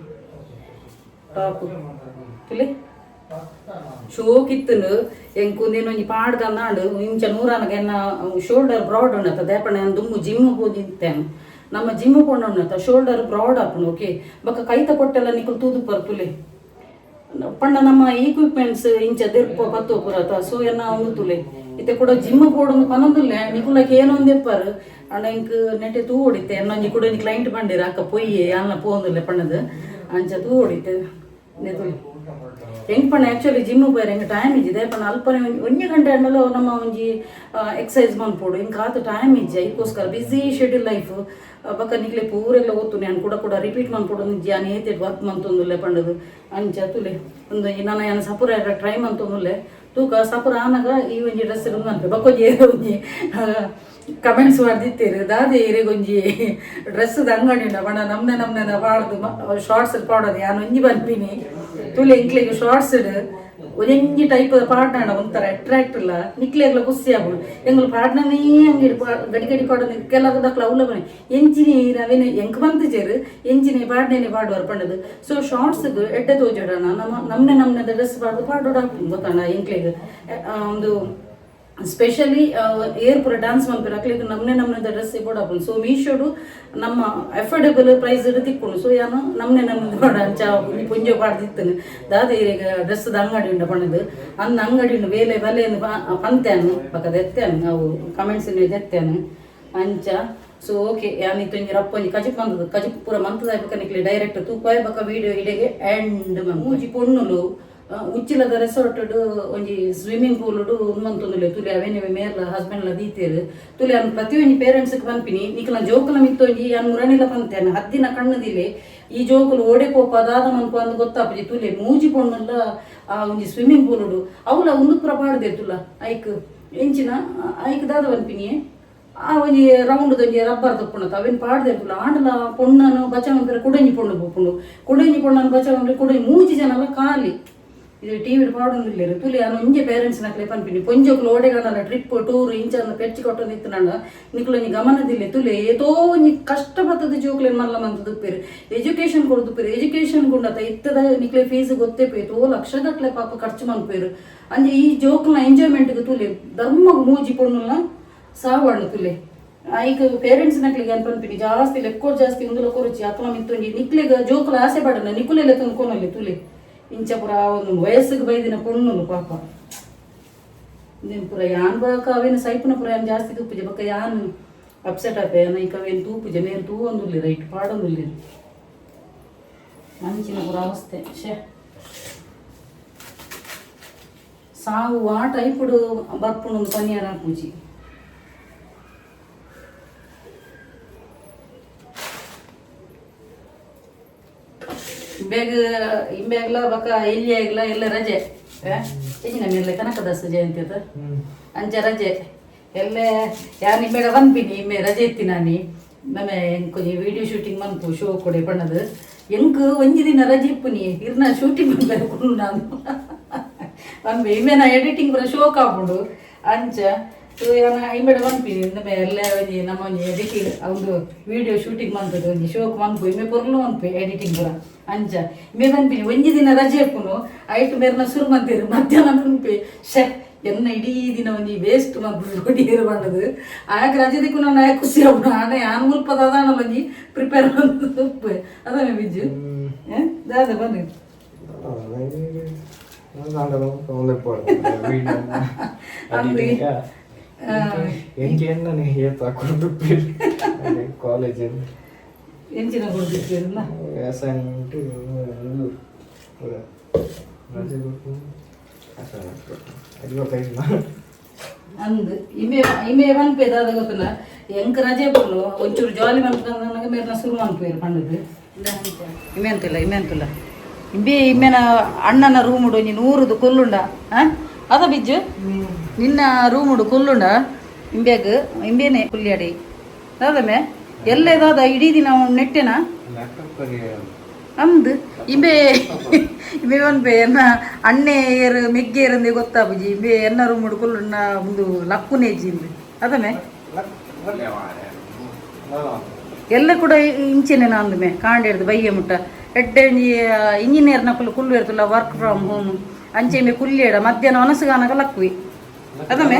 ಟಾಪ್ ತುಲೆ. ಶೋಕ್ ಇತ್ತನು ಎಂಕ್ ಒಂದೇನು ಒಂಜಿ ಪಾಡ್ದಂದಾಂಡು. ಇಂಚ ನೂರಾನಗ ಎನ್ನ ಶೋಲ್ಡರ್ ಬ್ರಾಡ್ ಉಂಡತ್ತ ದೇಪಣ್ಣ. ಯಾನ್ ದುಂಬು ಜಿಮ್ ಪೋದಿತ್ತೇನು, ನಮ್ಮ ಜಿಮ್ ಪೋಂಡ ಉಂಡತ್ತ ಶೋಲ್ಡರ್ ಬ್ರಾಡ್ ಆಪುಂಡು. ಓಕೆ, ಬೊಕ್ಕ ಕೈತ ಪೊಟ್ಟೆಲ್ಲ ನಿಕುಲು ತೂದು ಪರ್ತುಲೆ ಪಂಡ ನಮ್ಮ ಈಕ್ವಿಪ್ಮೆಂಟ್ಸ್ ಇಂಚ ದೆರ್ಪ ಪತ್ತು ಪುರತ. ಸೊ ಎನ್ನ ಒಂದು ತುಲೆ ಇತ್ತೆ ಕೂಡ ಜಿಮ್ ಪೋಡೊಂದು ಪನೊಂದುಲ್ಲೆ. ನಿಕುಲಕ್ಕೆ ಏನೋ ಒಂದೆಪ್ಪರು ಅಂಡ ಎಂಕ್ ನೆಟ್ಟೆ ತೂ ಹೊಡಿತೆ. ಎನ್ನೊಂಜಿ ಕೂಡ ಒಂಜಿ ಕ್ಲೈಂಟ್ ಬಂದಿರ, ಅಕ್ಕ ಪೊಯ್ಯೆ ಯಾನ್ಲ ಪೋಂದುಲ್ಲೆ ಪಣ್ಣದು. ಅಂಚ ತೂ ಹೊಡಿತೆ ನೆತುಲೆ. ಹೆಂಗ್ ಪಂಡ ಆಕ್ಚುಲಿ ಜಿಮ್ ಪೋಯರೆ ಎಂಕ್ ಟೈಮ್ ಇಜ್ಜಿ. ಪಂಡ ಅಲ್ಪನೆ ಒಂಜಿ ಒಂಜಿ ಗಂಟೆ ಅಂಡಲೂ ನಮ್ಮ ಒಂಜಿ ಎಕ್ಸಸೈಸ್ ಮನ್ಪೊಡು, ಎಂಕ್ ಆತ ಟೈಮ್ ಇಜ್ಜಿ. ಐಕೋಸ್ಕರ busy schedule life. ಬೊಕ್ಕ ನಿಕ್ಲೆ ಪೂರೆಲ್ಲ ಓದ್ತು ನಾನು ಕೂಡ ಕೂಡ ರಿಪೀಟ್ ಮನ್ಪೊಡು ಒಂಜಿ ಯಾನ್ ಏತೆ ವರ್ಕ್ ಮಂತೊಂದುಲ್ಲೆ ಪಂಡದು. ಅಂಚ ತುಲೆ ಒಂದು ನಾನು ಯಾನ್ ಸಪುರ ಟ್ರೈ ಮಂತೊಂದುಲ್ಲೆ, ತೂಕ. ಸಪುರ ಆನಗ ಈ ಒಂಜಿ ಡ್ರೆಸ್ ಮನ್ಪೆ. ಬೊಕ್ಕೊಂಜಿ ಒಂಜಿ ಕಮೆಂಟ್ಸ್ ಮಾಡ್ದಿತ್ತೇರು, ದಾದೆ ಇರೆಗೊಂಜಿ ಡ್ರೆಸ್ ಅಂಗಡಿ ಉಂಡ ಬಣ್ಣ ನಮ್ನೆ ನಮ್ನೆ ಪಾಡ್ದು ಶಾರ್ಟ್ಸ್ ಪಾಡೋದು. ಯಾನ್ ಒಂಜಿ ಪನ್ಪಿನಿ ತುಲೆ, ಇಂಕ್ಲೆಗ್ ಶಾರ್ಟ್ಸ್ ಒಂಜಿ ಟೈಪ್ ಪಾಡ್ನಾಡ ಒಂಥರ ಅಟ್ರಾಕ್ಟ್ ಇಲ್ಲ, ನಿಕ್ಲೆಗ್ಲ ಖುಷಿ ಆಗುಡು. ಎಂಗುಲು ಪಾಡ್ನನೇ ಅಂಗಡಿ ಗಡಿ ಗಡಿ ಪಾಡೋದು. ಕೆಲವು ಅವಲ ಬನ್ನಿ ಎಂಚಿನಿ ರವಿನ ಎಂಕ್ ಬಂತಿಜೇರು ಎಂಚಿನಿ ಪಾಡ್ನೇನೆ ಪಾಡುವರು ಪಂಡದು. ಸೊ ಶಾರ್ಟ್ಸ್ ಎಡ್ಡೆ ತೋಜಡಣ ನಮ್ಮ ನಮ್ನೆ ನಮ್ನೆ ಡ್ರೆಸ್ ಪಾಡ್ದು ಪಾಡೋಡ ಗೊತ್ತಣ್ಣ. ಎಂಕ್ಲೆಗ್ ಒಂದು ಸ್ಪೆಷಲಿ ಏರ್ ಪೂರ ಡಾನ್ಸ್ ಮನ್ಪೆರ್ ಅಕ್ಲೆಗ್ ನಮ್ನೆ ನಮ್ನೆ ಡ್ರೆಸ್ ಬೋಡಾಪುಂಡು. ಸೊ ಮೀಶೋಡು ನಮ್ಮ ಅಫೋರ್ಡೆಬಲ್ ಪ್ರೈಸ್ ತಿಕ್ಕುಂಡು. ಸೊ ಯಾನು ನಮ್ನೆ ನಮ್ನೆ ಬೋಡ ಅಂಚ ಒಂಜಿ ಪೊಂಜೊ ಪಾಡ್ದಿತ್ತನು, ದಾದ ಇರೆಗ್ ಡ್ರೆಸ್ದ ಅಂಗಡಿ ಉಂಡ ಪಂಡದು. ಅಂದ್ ಅಂಗಡಿ ಉಂಡು ಬೇಲೆ ಬಲೆ ಪಂತ್ಯಾನು ಬೊಕ ದೆತ್ತೇನು ಅವು ಕಮೆಂಟ್ಸ್ ದೆತ್ತೇನು ಅಂಚ. ಸೊ ಓಕೆ, ಯಾನ್ ಇತ್ತೊಂಜಿ ರಪ್ಪ ಒಂಜಿ ಕಜಿಪ್ ಮಂತದ, ಕಜಿಪ್ ಪೂರ ಮಂತದ ಬೊಕ ನಿಕ್ಲೆ ಡೈರೆಕ್ಟ್ ತೂಪಾಯ್. ಬೊಕ ವಿಡಿಯೋ ಇಡೆಗೆ ಎಂಡ್. ಮೂಜಿ ಪೊಣ್ಣುಲು ಉಚ್ಚಿಲದ ರೆಸಾರ್ಟ್ ಒಂಜಿ ಸ್ವಿಮ್ಮಿಂಗ್ ಪೂಲ್ ಮಂತೊಂದುಲ್ಲೆ ತುಲೆ. ಅವೇನಿವೆ ಮೇರ್ಲ ಹಸ್ಬೆಂಡ್ ಲ ದೀತೇರು ತುಲೆ. ಅನ್ ಪ್ರತಿಯೊಂಜಿ ಪೇರೆಂಟ್ಸ್ ಪನ್ಪಿನಿ, ನಿಕ್ಲ ಜೋಕುಲ ಮಿತ್ತೊಂಜಿ ಯಾನ್ ಮುರಣಿಲ ಪಂತೇನೆ, ಹದ್ದಿನ ಕಣ್ಣುದಿಲೆ ಈ ಜೋಕುಲು ಓಡೆ ಪೋಪ ದಾದ ಮನ್ಪು ಅಂದ್ ಗೊತ್ತಾಪುಜಿ. ತುಲೆ ಮೂಜಿ ಪೊಣ್ಣುಲ ಆ ಒಂಜಿ ಸ್ವಿಮ್ಮಿಂಗ್ ಪೂಲ್ ಅವಲ ಉಂದು ಪೂರ ಪಾಡ್ದೇರ್ ತುಲ. ಐಕ್ ಎಂಚಿನ ಐಕ್ ದಾದ ಪನ್ಪಿನಿ, ಆ ಒಂಜಿ ರೌಂಡ್ ಒಂಜಿ ರಬ್ಬರ್ ದೊಪ್ಪುಂಡತ ಅವೇನು ಪಾಡ್ದೇರ್ ತುಲ. ಆಂಡಲ ಪೊಣ್ಣನು ಬಚಾವ್ ಕುಡೊಂಜಿ ಪೊಣ್ಣು ಪೋಪುಂಡು, ಕುಡೊಂಜಿ ಪೊಣ್ಣನು ಬಚಾವ್ ಕುಡೊಂಜಿ, ಮೂಜಿ ಜನಲ ಖಾಲಿ. ಇದು ಟಿವಿ ಪಾಡೊಂದಿಲ್ಲೆರ್ ತುಲಿ. ಯಾನ್ ಒಂಜಿ ಪೇರೆಂಟ್ಸ್ ನಕ್ಲೆ ಪನ್ಪಿನಿ, ಪೊಂಜೋಕುಲು ಓಡೆಗಾಂಡಲ ಟ್ರಿಪ್ ಟೂರ್ ಇಂಚ ಪೆರ್ಚಿ ಕೊಟ್ಟೊಂದಿತ್ತುಂಡ ನಿಕುಲು ಒಂಜಿ ಗಮನದಿಲ್ಲೆ ತುಲೆ. ಏತೋ ಒಂಜಿ ಕಷ್ಟ ಬತ್ತದ ಜೋಕ್ಲೆನ್ ಮಲ್ಲ ಮಂತುದು ಉಪ್ಪೆರ್, ಎಜುಕೇಶನ್ ಕೊರ್ದು. ಎಜುಕೇಶನ್ ಗುಂಡತ ಇತ್ತದ ನಿಕ್ಲೆ ಫೀಸ್ ಗೊತ್ತೇ ಪೋಯ್ತು, ಲಕ್ಷಗಟ್ಲೆ ಪಾಪ ಖರ್ಚು ಮನ್ಪೆರ್. ಅಂಚೆ ಈ ಜೋಕ್ಲ್ನ ಎಂಜಾಯ್ಮೆಂಟ್ ತುಲೆ ಧರ್ಮಗ್ ಮೂಜಿ ಪೊಣ್ಣುಲ್ನ ಸಾವಣ್ಣು ತುಲೆ. ಐಕ್ ಪೇರೆಂಟ್ಸ್ ನಕ್ಲೆಗ್ ಯಾನ್ ಪನ್ಪಿನಿ, ಜಾಸ್ತಿ ಲೆಕ್ಕೋ ಜಾಸ್ತಿ ಉಂದುಲ ಕೊರೊಚಿ. ಅಕ್ಲ ಮಿತ್ತ್ ಒಂಜಿ ನಿಕ್ಲೆಗ್ ಜೋಕುಲು ಆಸೆ ಪಡನ ನಿಕುಲೆ ಲೆತ್ತೊಂದು ಕೊನೊಲಿ ತುಲೆ. ಇಂಚ ಪುರ ಒಂದು ವಯಸ್ಸಿಗೆ ಬೈದಿನ ಪೊಣ್ಣುಲು ಪಾಪ. ಪುರ ಯಾನ್ ಬೊಕ ಅವೇನು ಸೈಪುನ ಪುರ ಯಾನ್ ಜಾಸ್ತಿ ತೂಪುಜೆ. ಬೊಕ್ಕ ಯಾನ್ ಅಪ್ಸೆಟ್ ಆಪೆ. ಯಾನ್ ಐಕ್ ಅವೇನು ತೂಪುಜೆ. ಮೇರ್ ತೂವೊಂದುಲ್ಲೆರ್, ಐಟ್ ಪಾಡೊಂದುಲ್ಲೆರ್. ಅಂಚಿನ ಪುರ ಅವಸ್ಥೆ. ಶೇ, ಸಾವು ಆ ಟೈಪುಡು ಬರ್ಪುಂಡು ಪನಿಯಾರ ಆಪುಜಿ. ಇಂಬ್ಯಾಗ ಇಂಬ್ಯಾಗ್ಲ ಬೊಕ ಎಲ್ಲಿಯಾಗ್ಲ ಎಲ್ಲ ರಜೆ ಎಂಜಿನ ಮೇಲೆ ಕನಕದಾಸ ಜಯಂತಿ ಅದ. ಅಂಚ ರಜೆ ಎಲ್ಲ. ಯಾನ್ ಇಂಬೇಡ ಪನ್ಪಿನಿ, ಇಮ್ಮೆ ರಜೆ ಇತ್ತಿ ನಾನಿ ನಮೆ ಎಂಕೊಂಜಿ ವಿಡಿಯೋ ಶೂಟಿಂಗ್ ಮನ್ಪು ಶೋ ಕೊಡೆ ಪಣ್ಣದು. ಎಂಕ್ ಒಂಜಿ ದಿನ ರಜೆ ಇಪ್ಪುನಿ, ಇರ್ನ ಶೂಟಿಂಗ್ ಮನ್ಪೆರೆ ಕುಲ್ಲು ನಾನು ಪನ್ಪೆ. ಇಮ್ಮೆ ನಾ ಎಡಿಟಿಂಗ್ ಪೂರ ಶೋಕ್ ಆಪುಂಡು. ಅಂಚ ಯಾನ ಇಂಬೇಡ ಪನ್ಪಿನಿ, ಇಂದಮೆ ಎಲ್ಲ ಒಂಜಿ ನಮ್ಮ ಒಂಜಿ ಎಡಿಟಿಂಗ್ ಒಂದು ವಿಡಿಯೋ ಶೂಟಿಂಗ್ ಮನ್ಪುದು, ಒಂಜಿ ಶೋಕ್ ಮನ್ಪು, ಇಮ್ಮೆ ಪೊರ್ಲು ಮನ್ಪು ಎಡಿಟಿಂಗ್ ಪೂರ. ಅಂಚ ಇಮ್ಮೆ ಪನ್ಪಿನಿ, ಒಂಜಿ ದಿನ ರಜೆ ಇಪ್ಪುನು, ಐಟ್ ಮೇರ್ನ ಶುರು ಮಂತೀರು. ಮಧ್ಯಾಹ್ನ ಪನ್ಪೆ, ಶೆ ಎನ್ನ ಇಡೀ ದಿನ ಒಂಜಿ ವೇಸ್ಟ್ ಮಲ್ಪುದು ಹೊಡಿಯರು ಪಂಡದು. ಆಯಕ್ ರಜೆ ದಿಕ್ಕು ನಾನು ಆಯಕ್ ಖುಷಿ ಆಪುಂಡು. ಆಂಡ ಯಾನ್ ಮುಲ್ಪ ದಾದಾಂಡಲ ಒಂಜಿ ಪ್ರಿಪೇರ್ ಉಪ್ಪು ಅದಾನೆ ಬಿಜ್ಜು ದಾದ ಬನ್ನಿ. ಎಂಕೆ ಎನ್ನನೆ ಏತ ಕೊರ್ದು ಕಾಲೇಜ್. ಎಂಚಿನ ಕೊಡ್ದಿತ್ತಿರಲ್ಲ? ಅಸೈನ್ಮೆಂಟ್ ಇದು ಪೂರ. ರಜೆ ಕೊಟ್ಟು ಅಸೈನ್ಮೆಂಟ್ ಕೊಟ್ಟು ಅದು. ಅಂದ್ ಇಮೆ ಇಮೆ ಪನ್ಪೆ ದಾದ ಗೊತ್ತುನ, ಎಂಕ್ ರಜೆ ಪುಲ್ಲು ಒಂಚೂರು ಜಾಲಿ ಮನ್ಪುನಗ ಮೇರ್ನ ಶುರು ಮನ್ಪುವೆರ್ ಪಂಡದು. ಇಮೆ ಅಂತಲ್ಲ, ಇಮೆ ಅಂತಲ್ಲ, ಇಂಬೆ ಇಮ್ಮೆನ ಅಣ್ಣನ ರೂಮುಡು ಒಂಜಿ ನೂರುದು ಕುಲ್ಲುಂಡ. ಆ ಅದ ಬಿಜ್ಜು, ನಿನ್ನ ರೂಮುಡು ಕುಲ್ಲುಂಡ ಇಂಬ್ಯಾಗ್ ಇಂಬೇನೆ ಕುಲ್ಯಾಡಿ ದಾದಮೆ ಎಲ್ಲ ದಾದ ಇಡೀ ದಿನ ನೆಟ್ಟೆನಾ? ಲ್ಯಾಪ್ಟಾಪ್. ಅಂದ್ ಇಂಬೆ ಇಂಬೆ ಪನ್ಪೆ, ಎನ್ನ ಅಣ್ಣೆ ಏರು ಮೆಗ್ಗೇರಂದೆ ಗೊತ್ತಾಪುಜಿ, ಇಂಬೆ ಎನ್ನ ರೂಮುಡು ಕುಲ್ಲುಂಡ ಒಂದು ಲಕ್ಕುನೇಜಿ ಇಂದು ಅದಮೆ. ಎಲ್ಲ ಕೂಡ ಇಂಚೆನೆ ನಾಂದುಮೆ ಕಾಂಡ ಹಿಡ್ದು ಬಯ್ಯ ಮುಟ್ಟ ಎಡ್ಡೆ ಒಂಜಿ ಇಂಜಿನಿಯರ್ ನಕುಲು ಕುಲ್ಲು ಇರ್ತಲ್ಲ ವರ್ಕ್ ಫ್ರಮ್ ಹೋಮ್. ಅಂಚೆ ಇಂಬೆ ಕುಲ್ಲೇಡ ಮಧ್ಯಾಹ್ನ ಒನಸುಗಾನಗ ಲಕ್ಕುವಿ ಅದಮೆ.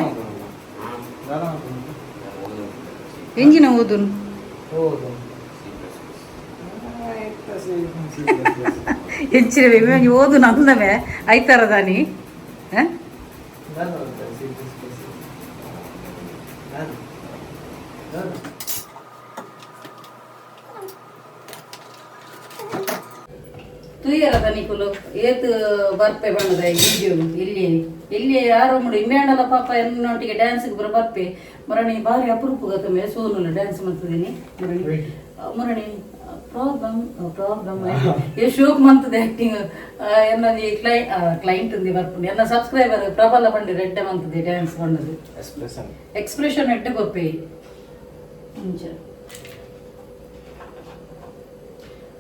ಎಂಜಿನ ಓದುನು? ಹೌದು. ಎಂಚಿನ ಒಂಜಿ ಓದು ನಂದಮೆ ಐತಾರದಾನಿ. ತೂಯರ ತನಿಕುಲು ಏತ್ ಬರ್ಪೆ ಬಣ್ಣದ ವಿಡಿಯೋ. ಇಲ್ಲಿ ಇಲ್ಲಿ ಯಾರು ಮುಡು ಇಂಬ್ಯಾಂಡಲ ಪಾಪ ಎನ್ನೊಟ್ಟಿಗೆ ಡ್ಯಾನ್ಸ್ಗೆ ಬರ ಬರ್ಪೆ. ಮುರಣಿ ಬಾರಿ ಅಪರೂಪ ಗತಮೆ ಸೋನುಲ ಡ್ಯಾನ್ಸ್ ಮಾಡ್ತಿದ್ದೀನಿ. ಮುರಣಿ ಮುರಣಿ ಪ್ರಾಬ್ಲಮ್ ಪ್ರಾಬ್ಲಮ್ ಏ ಶೋಕ್ ಮಂತದ ಆಕ್ಟಿಂಗ್. ಎನ್ನ ಕ್ಲೈಂಟ್ ఉంది ಬರ್ಪುಂಡು. ಎನ್ನ ಸಬ್ಸ್ಕ್ರೈಬರ್ ಪ್ರಬಲ ಬಂಡಿ ರೆಡ್ಡೆ ಮಂತದೆ ಡ್ಯಾನ್ಸ್ ಬಣ್ಣದು. ಎಕ್ಸ್ಪ್ರೆಷನ್. ಎಕ್ಸ್ಪ್ರೆಷನ್ ಎಡ್ಡೆ ಕೊಪ್ಪೆ. ಅಂಚ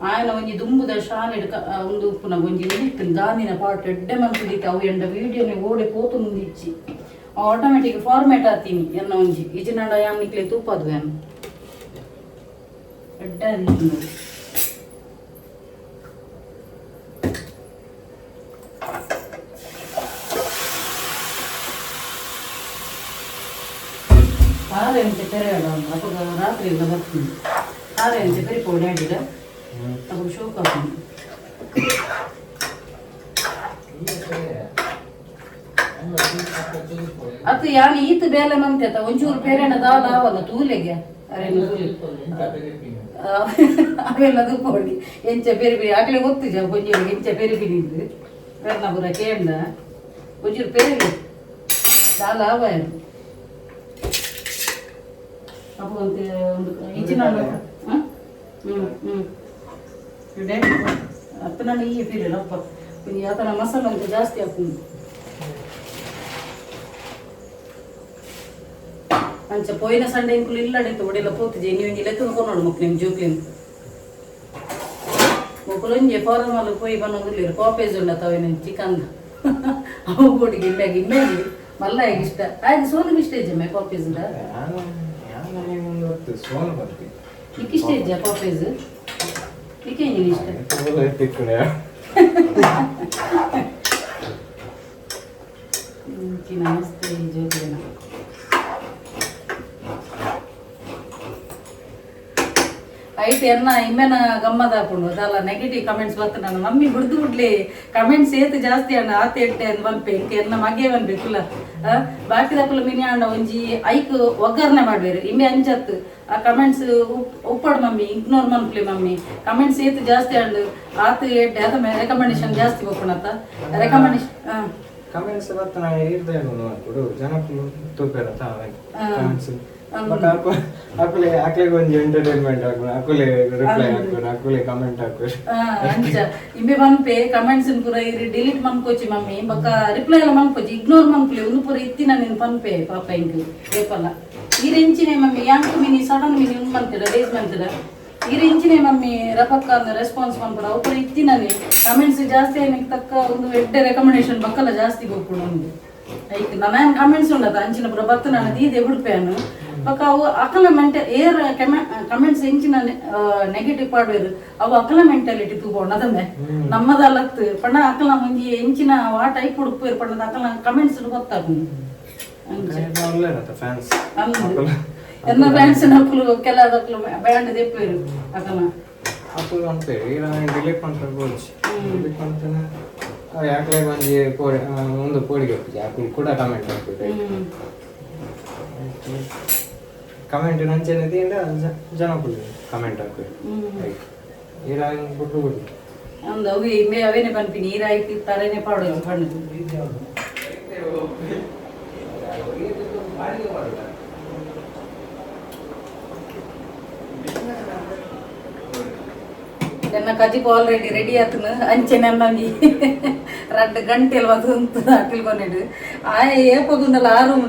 ಆಯನ ಒಂಜಿ ದುಂಬುದ ಶಾಲೆಡ್ ಒಂದು ಉಪ್ಪುನ ಒಂಜಿ ಉಂದಿತ್ತು ಗಾಂಧಿನ ಪಾಟ್ ಎಡ್ಡೆ ಮಂತುದಿತ್ತು. ಅವು ಎಂಡ ವೀಡಿಯೋನೆ ಓಡೆ ಪೋತು ಮುಂದಿಚ್ಚಿ ಆಟೋಮೆಟಿಕ್ ಫಾರ್ಮೇಟ್ ಆತೀನಿ. ಎನ್ನ ಒಂಜಿ ಇಜಿನಂಡ ಯಾನ್ ನಿಕ್ಲೆ ತೂಪದು ಯಾನ್ ಎಡ್ಡೆ ಅಂದಿತ್ತು. ಪಾರೆ ಅಂಚೆ ಪೆರೆಯಡ ಅಪಗ ರಾತ್ರಿ ಎಲ್ಲ ಬರ್ತೀನಿ. ಪಾರೆ ಅಂಚೆ ಪೆರಿಪೋಡು ಡ್ಯಾಡಿಡ ಅప్పుడు ಶೋಕ್ ಆಪುಂಡು. ಅತ್ತು ಯಾನ್ ಈತ್ ಬೇಲೆ ಮಂತೆ ಅತ್ತ ಒಂಚೂರು ಪೇರೆಣ ದಾದ ಆವಲ್ಲ ತೂಲೆಗೆ ಅರೇನು ತೂಲೆ ಅವೆಲ್ಲ ತೂಪೋಡಿ ಎಂಚ ಬೇರೆ ಬೇರೆ ಆಕಲೆ ಗೊತ್ತಿಜ ಕೊಂಚ ಎಂಚ ಬೇರೆ ಬೇರೆ ಇದ್ದು ಬೇರ್ನ ಪೂರ ಕೇಂಡ ಒಂಚೂರು ಪೇರೆ ದಾದ ಆವ. ಅಪ್ಪ ಒಂದು ಒಂದು ಇಂಚಿನ ಹ್ಞೂ ಹ್ಞೂ ಅತ್ತ ನಾನು ಈ ಪೀರಿಯಡ್ ಅಪ್ಪ ಒಂಜಿ ಆತನ ಮಸಾಲೆ ಅಂತ ಜಾಸ್ತಿ ಹಾಕುಂಡು. ಅಂಚ ಪೋಯಿನ ಸಂಡೆ ಇಂಕುಲು ಇಲ್ಲಡಿತ್ತು ಒಡೆಲ್ಲ ಪೋತುಜೆ. ನೀವು ಒಂಜಿ ಲೆಕ್ಕ ಕೊನೋಡು ಮೊಕ್ಲು ನಿಮ್ಮ ಜೋಕ್ಲಿನ್ ಮೊಕುಲು ಒಂಜಿ ಫಾರಮ್ ಅಲ್ಲಿ ಪೋಯಿ ಬನ್ನೊಂದುಲ್ಲೆರ್. ಕಾಪೇಜ್ ಉಂಡ ತವೇನು ಚಿಕನ್ ಅವು ಬೋಟಿಗೆ ಇಮ್ಮ್ಯಾಗ ಇಮ್ಮ್ಯಾಗಿ ಮಲ್ಲ ಇಷ್ಟ ಆಯ್ತು. ಸೋನು ಇಷ್ಟ ಇಜ್ಜಮ್ಮೆ ಕಾಪೇಜ್ ಉಂಡ? ಸೋನು ಬರ್ತಿ. ನಿಕ್ ಇಷ್ಟ ಇಜ್ಜ ಕಾಪೇಜ್? ನಿಕ್ಕೆ ಇಷ್ಟ? ತಿಕ್ಕುನೆ. ನಮಸ್ತೆ ಜೋಕ್ಲಿನ. ಐಟ್ ಎನ್ನ ಇಮ್ಮೆನ ಗಮ್ಮದ ಹಾಕೊಂಡು ಅದಲ್ಲ ನೆಗೆಟಿವ್ ಕಮೆಂಟ್ಸ್ ಬತ್ತ ನನ್ನ ಮಮ್ಮಿ ಬಿಡ್ದು ಬಿಡ್ಲಿ ಕಮೆಂಟ್ಸ್ ಏತ್ ಜಾಸ್ತಿ ಅಣ್ಣ ಆತ ಎಟ್ಟೆ ಅಂದ್ ಪನ್ಪೆ ಇಂಕ ಎನ್ನ ಮಗೆ ಪನ್ಪೆ ಬಾಕಿದಕುಲು ಮಿನಿ ಅಂಡ ಒಂಜಿ ಐಕ್ ಒಗ್ಗರಣೆ ಮಾಡ್ಬೇರು ಇಮ್ಮೆ ಅಂಚತ್ತು ಆ ಕಮೆಂಟ್ಸ್ ಉಪ್ಪಡ್ ಮಮ್ಮಿ ಇಗ್ನೋರ್ ಮನ್ಪ್ಲಿ ಮಮ್ಮಿ ಕಮೆಂಟ್ಸ್ ಏತ್ ಜಾಸ್ತಿ ಅಂಡ್ ಆತ ಎಡ್ಡೆ ಅದ ರೆಕಮೆಂಡೇಶನ್ ಜಾಸ್ತಿ ಹೋಗ್ಕೊಣತ್ತ ರೆಕಮೆಂಡೇಶನ್. ಕಮೆಂಟ್ಸ್ ಬತ್ತನ ಇರ್ದೇನು ನೋಡ್ಕೊಡು ಜನಕ್ಕೂ ತೂಪೆರ ತಾವೆ ಕಮೆಂಟ್ಸ್ ಬಟ್ ಅಕುಲೆ ಅಕ್ಲೆಗ್ ಒಂಜಿ ಎಂಟರ್ಟೈನ್ಮೆಂಟ್ ಆಪುಂಡು, ಅಕುಲೆ ರಿಪ್ಲೈ ಹಾಕುರು, ಅಕುಲೆ ಕಮೆಂಟ್ ಹಾಕುರು. ಅಂಚ ಇಂಬೆ ಪನ್ಪೆ ಕಮೆಂಟ್ಸ್ ಪೂರ ಇರಿ ಡಿಲೀಟ್ ಮನ್ಕೋಚಿ ಮಮ್ಮಿ, ಬೊಕ್ಕ ರಿಪ್ಲೈ ಎಲ್ಲ ಮನ್ಕೋಚಿ, ಇಗ್ನೋರ್ ಮನ್ಪುಲೆ, ಒಂದು ಪೂರ ಇತ್ತಿನ ನೀನು ಪನ್ಪೆ ಪಾಪ ಇಂಕ್ ಏಪಲ್ಲ. ಈರ್ ಎಂಚಿನೆ mummy Yank mini sudden mini ಉಂದು ಮಂತಿಡ ರೇಸ್ ಮಂತಿಡ ಈರ್ ಎಂಚಿನೆ ಮಮ್ಮಿ ರಪಕ್ಕ ಅಂದ ರೆಸ್ಪಾನ್ಸ್ ಮನ್ಪುಡ ಅವು ಪೂರ ಇತ್ತಿನ. ಕಮೆಂಟ್ಸ್ ಜಾಸ್ತಿ ಆಯ್ನಕ್ ತಕ್ಕ ಒಂದು ಎಡ್ಡೆ ರೆಕಮೆಂಡೇಶನ್ ಬಕ್ಕಲ ಜಾಸ್ತಿ ಗೊಪ್ಪುಂಡು. ಒಂದು ಐಕ್ ನನ್ನ ಕಮೆಂಟ್ಸ್ ಉಂಡದ ಅಂಚಿನ ಪೂರ ಬತ್ತ ನಾನು ದೀದೆ ಬಿಡ್ಪೇನು. ಬೊಕ್ಕ ಅವು ಅಕಲ ಮೆಂಟ ಏರ್ ಕಮೆಂಟ್ಸ್ ಎಂಚಿನ ನೆಗೆಟಿವ್ ಪಾಡ್ವೇರು ಅವು ಅಕಲ ಮೆಂಟಾಲಿಟಿ ತೂಬೋಣ ಅದಂದೆ ನಮ್ಮದಲ್ಲತ್ತು ಪಂಡ ಅಕಲ ಒಂಜಿ ಎಂಚಿನ ವಾ ಟೈಪ್ ಉಡುಪೇರು ಪಂಡದ ಅಕಲ ಕಮೆಂಟ್ಸ್ ಗೊತ್ತಾಗುಂಡು ಅಂಚ. ಫ್ಯಾನ್ಸ್. ಅಂದ್ ಎನ್ನ ಫ್ಯಾನ್ಸ್ ನಕುಲು ಕೆಲದಕ್ಲು ಬ್ಯಾಂಡ್ ದೆಪ್ಪೇರು ಅಕಲ. ಅಕುಲು ಅನ್ಪೇರು ಈಗ ಡಿಲೀಟ್ ಮಾಡ್ತಾರೆ ಬೋಚ್ ಡಿಲೀಟ್ ಮಾಡ್ತಾನೆ ಯಾಕಲೆ ಒಂಜಿ ಪೋಡಿ ಒಂದು ಪೋಡಿಗೆ ಹೋಗ್ತದೆ ಅಕುಲು ಕೂಡ ಕಮೆಂಟ್ ಹಾಕ್ಬಿಟ್ಟು. Comment ನಂಚೆನೆ ತೀಂಡ ಜನಕ್ಕುಲು comment ಹಾಕುವೆ. ಈರ ಬಿಟ್ಟು ಬಿಡು. ಅಂದ್ ಅವು ಇಂಬೆ ಅವೇನೆ ಪನ್ಪಿ ನೀರಾಯ್ತು ತಲೆನೆ ಪಾಡೋದು ಪಣ್ಣದು. ಎನ್ನ ಕಜಿಪು ಆಲ್ರೆಡಿ ರೆಡಿ ಆತನು. ಅಂಚೆ ನನ್ನಂಗಿ ರಡ್ಡು ಗಂಟೆಲ್ ಬಂದು ಅಕಿಲ್ಕೊನೆಡು ಆಯ ಏಪಗುಂದಲ್ಲ ಆ ರೂಮ್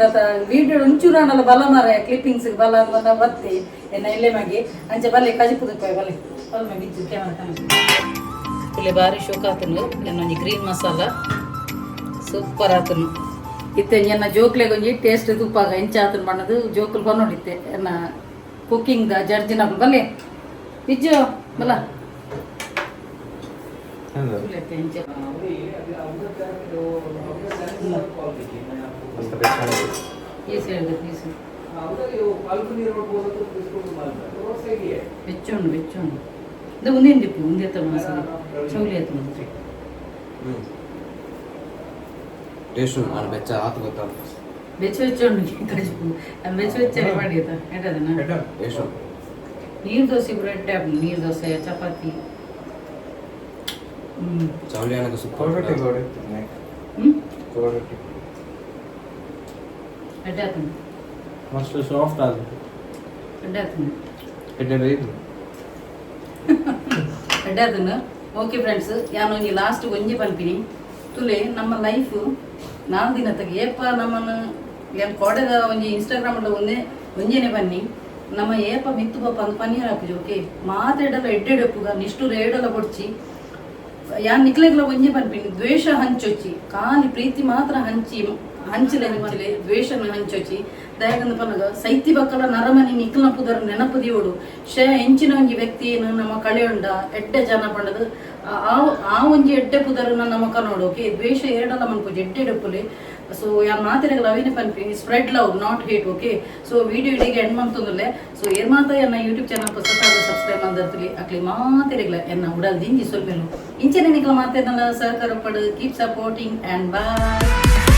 ವಿಡಿಯೋ ಒಂಚೂರು ಅನ್ನಲ್ಲ ಬಲ ಮಾರ ಕ್ಲಿಪ್ಪಿಂಗ್ಸ್ ಬಲ ಬಂದ ಬತ್ತಿ ಎನ್ನ ಇಲ್ಲೇ ಮಗಿ ಅಂಚೆ ಬಲ್ಲೆ ಕಜಿಪು ತುಪ್ಪ ಬಲ್ಲೆ ಬಲ್ ಮಗಿ ಕ್ಯಾಮರಾ ಇಲ್ಲಿ ಬಾರಿ ಶೋಕ ಆತನು. ಎನ್ನೊಂಜಿ ಗ್ರೀನ್ ಮಸಾಲ ಸೂಪರ್ ಆತನು. ಇತ್ತೆ ಎನ್ನ ಜೋಕ್ಲೆಗ್ ಒಂಜಿ ಟೇಸ್ಟ್ ತುಪ್ಪಾಗ ಎಂಚ ಆತನು ಬಣ್ಣದು ಜೋಕುಲು ಬನ್ನೋಡಿತ್ತೆ. ಎನ್ನ ಕುಕ್ಕಿಂಗ್ the ಜಡ್ಜಿನಕುಲು ಬಲ್ಲೆ ನಿಜ ಬಲ್ಲ. ಎಂಚ? ಮಸ್ತ್ ಬೆಚ್ಚ. ಪೀಸ್ ಹೇಳ್ದೆ ಪೀಸ್ ಬೆಚ್ಚುಂಡು ಬೆಚ್ಚುಂಡು. ಇದು ಒಂದೇನು ಒಂದೇ ತರ ಮಸಾಲೆ ಚೌಲಿ ಆಯ್ತು. ಟೇಸ್ಟ್ ನಾನು ಬೆಚ್ಚ ಆತು ಗೊತ್ತಾ. ಬೆಚ್ಚ ಬೆಚ್ಚ ಉಂಡು ಕಜಿಪು ಅದು ಬೆಚ್ಚ ಬೆಚ್ಚನೆ ಮಾಡಿ ಆಯ್ತಾ ಎಡದನ. ಟೇಸ್ಟ್. ನೀರು ದೋಸೆ ಬ್ರೆಡ್ ಆ್ಯಪ್ ನೀರು ದೋಸೆ ಚಪಾತಿ. ಚೌಲಿ ಅನ್ನಕ್ಕೆ ಸೂಪರ್. ಕೋರೊಟ್ಟಿ ಗೋಡೆ. ಹ್ಞೂ. ಕೋರೊಟ್ಟಿ. ಎಡ್ಡೆ ಆತನು. ಮಸ್ತ್ ಸಾಫ್ಟ್ ಆದ. ಎಡ್ಡೆ ಆತನು. ಎಡ್ಡೆ ಇದು. ಎಡ್ಡೆ ಆತನು. ಓಕೆ ಫ್ರೆಂಡ್ಸ್, ಯಾನು ಒಂಜಿ ಲಾಸ್ಟ್ ಒಂಜಿ ಪನ್ಪಿನಿ ತುಲೆ. ನಮ್ಮ ಲೈಫ್ ನಾಲ್ ದಿನ ತಗ ಏಪ ನಮ್ಮನ್ನು ಏನ್ ಕೋಡೆದ ಒಂಜಿ ಇನ್ಸ್ಟಾಗ್ರಾಮ್ ಒಂದೇ ಒಂಜೇನೆ ಬನ್ನಿ ನಮ್ಮ ಏಪ ಮಿತ್ತು ಪಪ್ಪ ಅಂದ್ ಪನ್ನೀರ್ ಹಾಕುಜಿ. ಓಕೆ, ಮಾತೆಡಲ ಎಡ್ಡೆಡೆಪ್ಪುಗ ನಿಷ್ಠುರ ಏಡಲ ಬೊಡ್ಚಿ. ಯಾನ್ ನಿಕ್ಲೆಗ್ಲ ಒಂಜಿ ಪನ್ಪಿನಿ, ದ್ವೇಷ ಹಂಚೊಚ್ಚಿ, ಖಾಲಿ ಪ್ರೀತಿ ಮಾತ್ರ ಹಂಚಿ ಹಂಚಲೆ ಹಂಚಲೆ, ದ್ವೇಷನ ಹಂಚೊಚ್ಚಿ. ದಯಗಂದ ಪನ್ನಗ ಸೈತಿ ಬಕ್ಕಲ ನರಮನಿ ನಿಕ್ಲನ ಪುದರ್ ನೆನಪು ದಿಯೋಡು. ಶೇ ಎಂಚಿನ ಒಂಜಿ ವ್ಯಕ್ತಿಯನ್ನು ನಮ್ಮ ಕಳೆಯುಂಡ ಎಡ್ಡೆ ಜನ ಪಂಡದು ಆ ಆ ಒಂಜಿ ಎಡ್ಡೆ ಪುದರನ್ನ ನಮ್ಮ ಕನೋಡು. ಓಕೆ, ದ್ವೇಷ ಎರಡಲ್ಲ ಮನ್ಪುಜಿ ಎಡ್ಡೆ ಎಡೆಪ್ಪುಲೆ. ಸೊ ಯಾನ್ ಮಾತೆರೆಗ್ಲ ಅವೇನೆ ಪನ್ಪಿ, spread love, not hate. Okay, so video ಇಡೀ ಎಂಡ್ ಮಂತೊಂದುಲ್ಲೆ. ಸೊ ಏರ್ ಮಾತ ಎನ್ನ ಯೂಟ್ಯೂಬ್ ಚಾನಲ್ ಪೊಸತಾದ ಸಬ್ಸ್ಕ್ರೈಬ್ ಮಂದರ್ತಲಿ ಅಕ್ಲಿ ಮಾತೆರೆಗ್ಲ ಎನ್ನ ಉಡಲ್ ದಿಂಜಿ ಸೊಲ್ಮೆಲು. ಇಂಚನೆ ನಿಕ್ಲ ಮಾತೆರ್ನಲ ಸಹಕಾರ ಪಡು. Keep supporting and bye.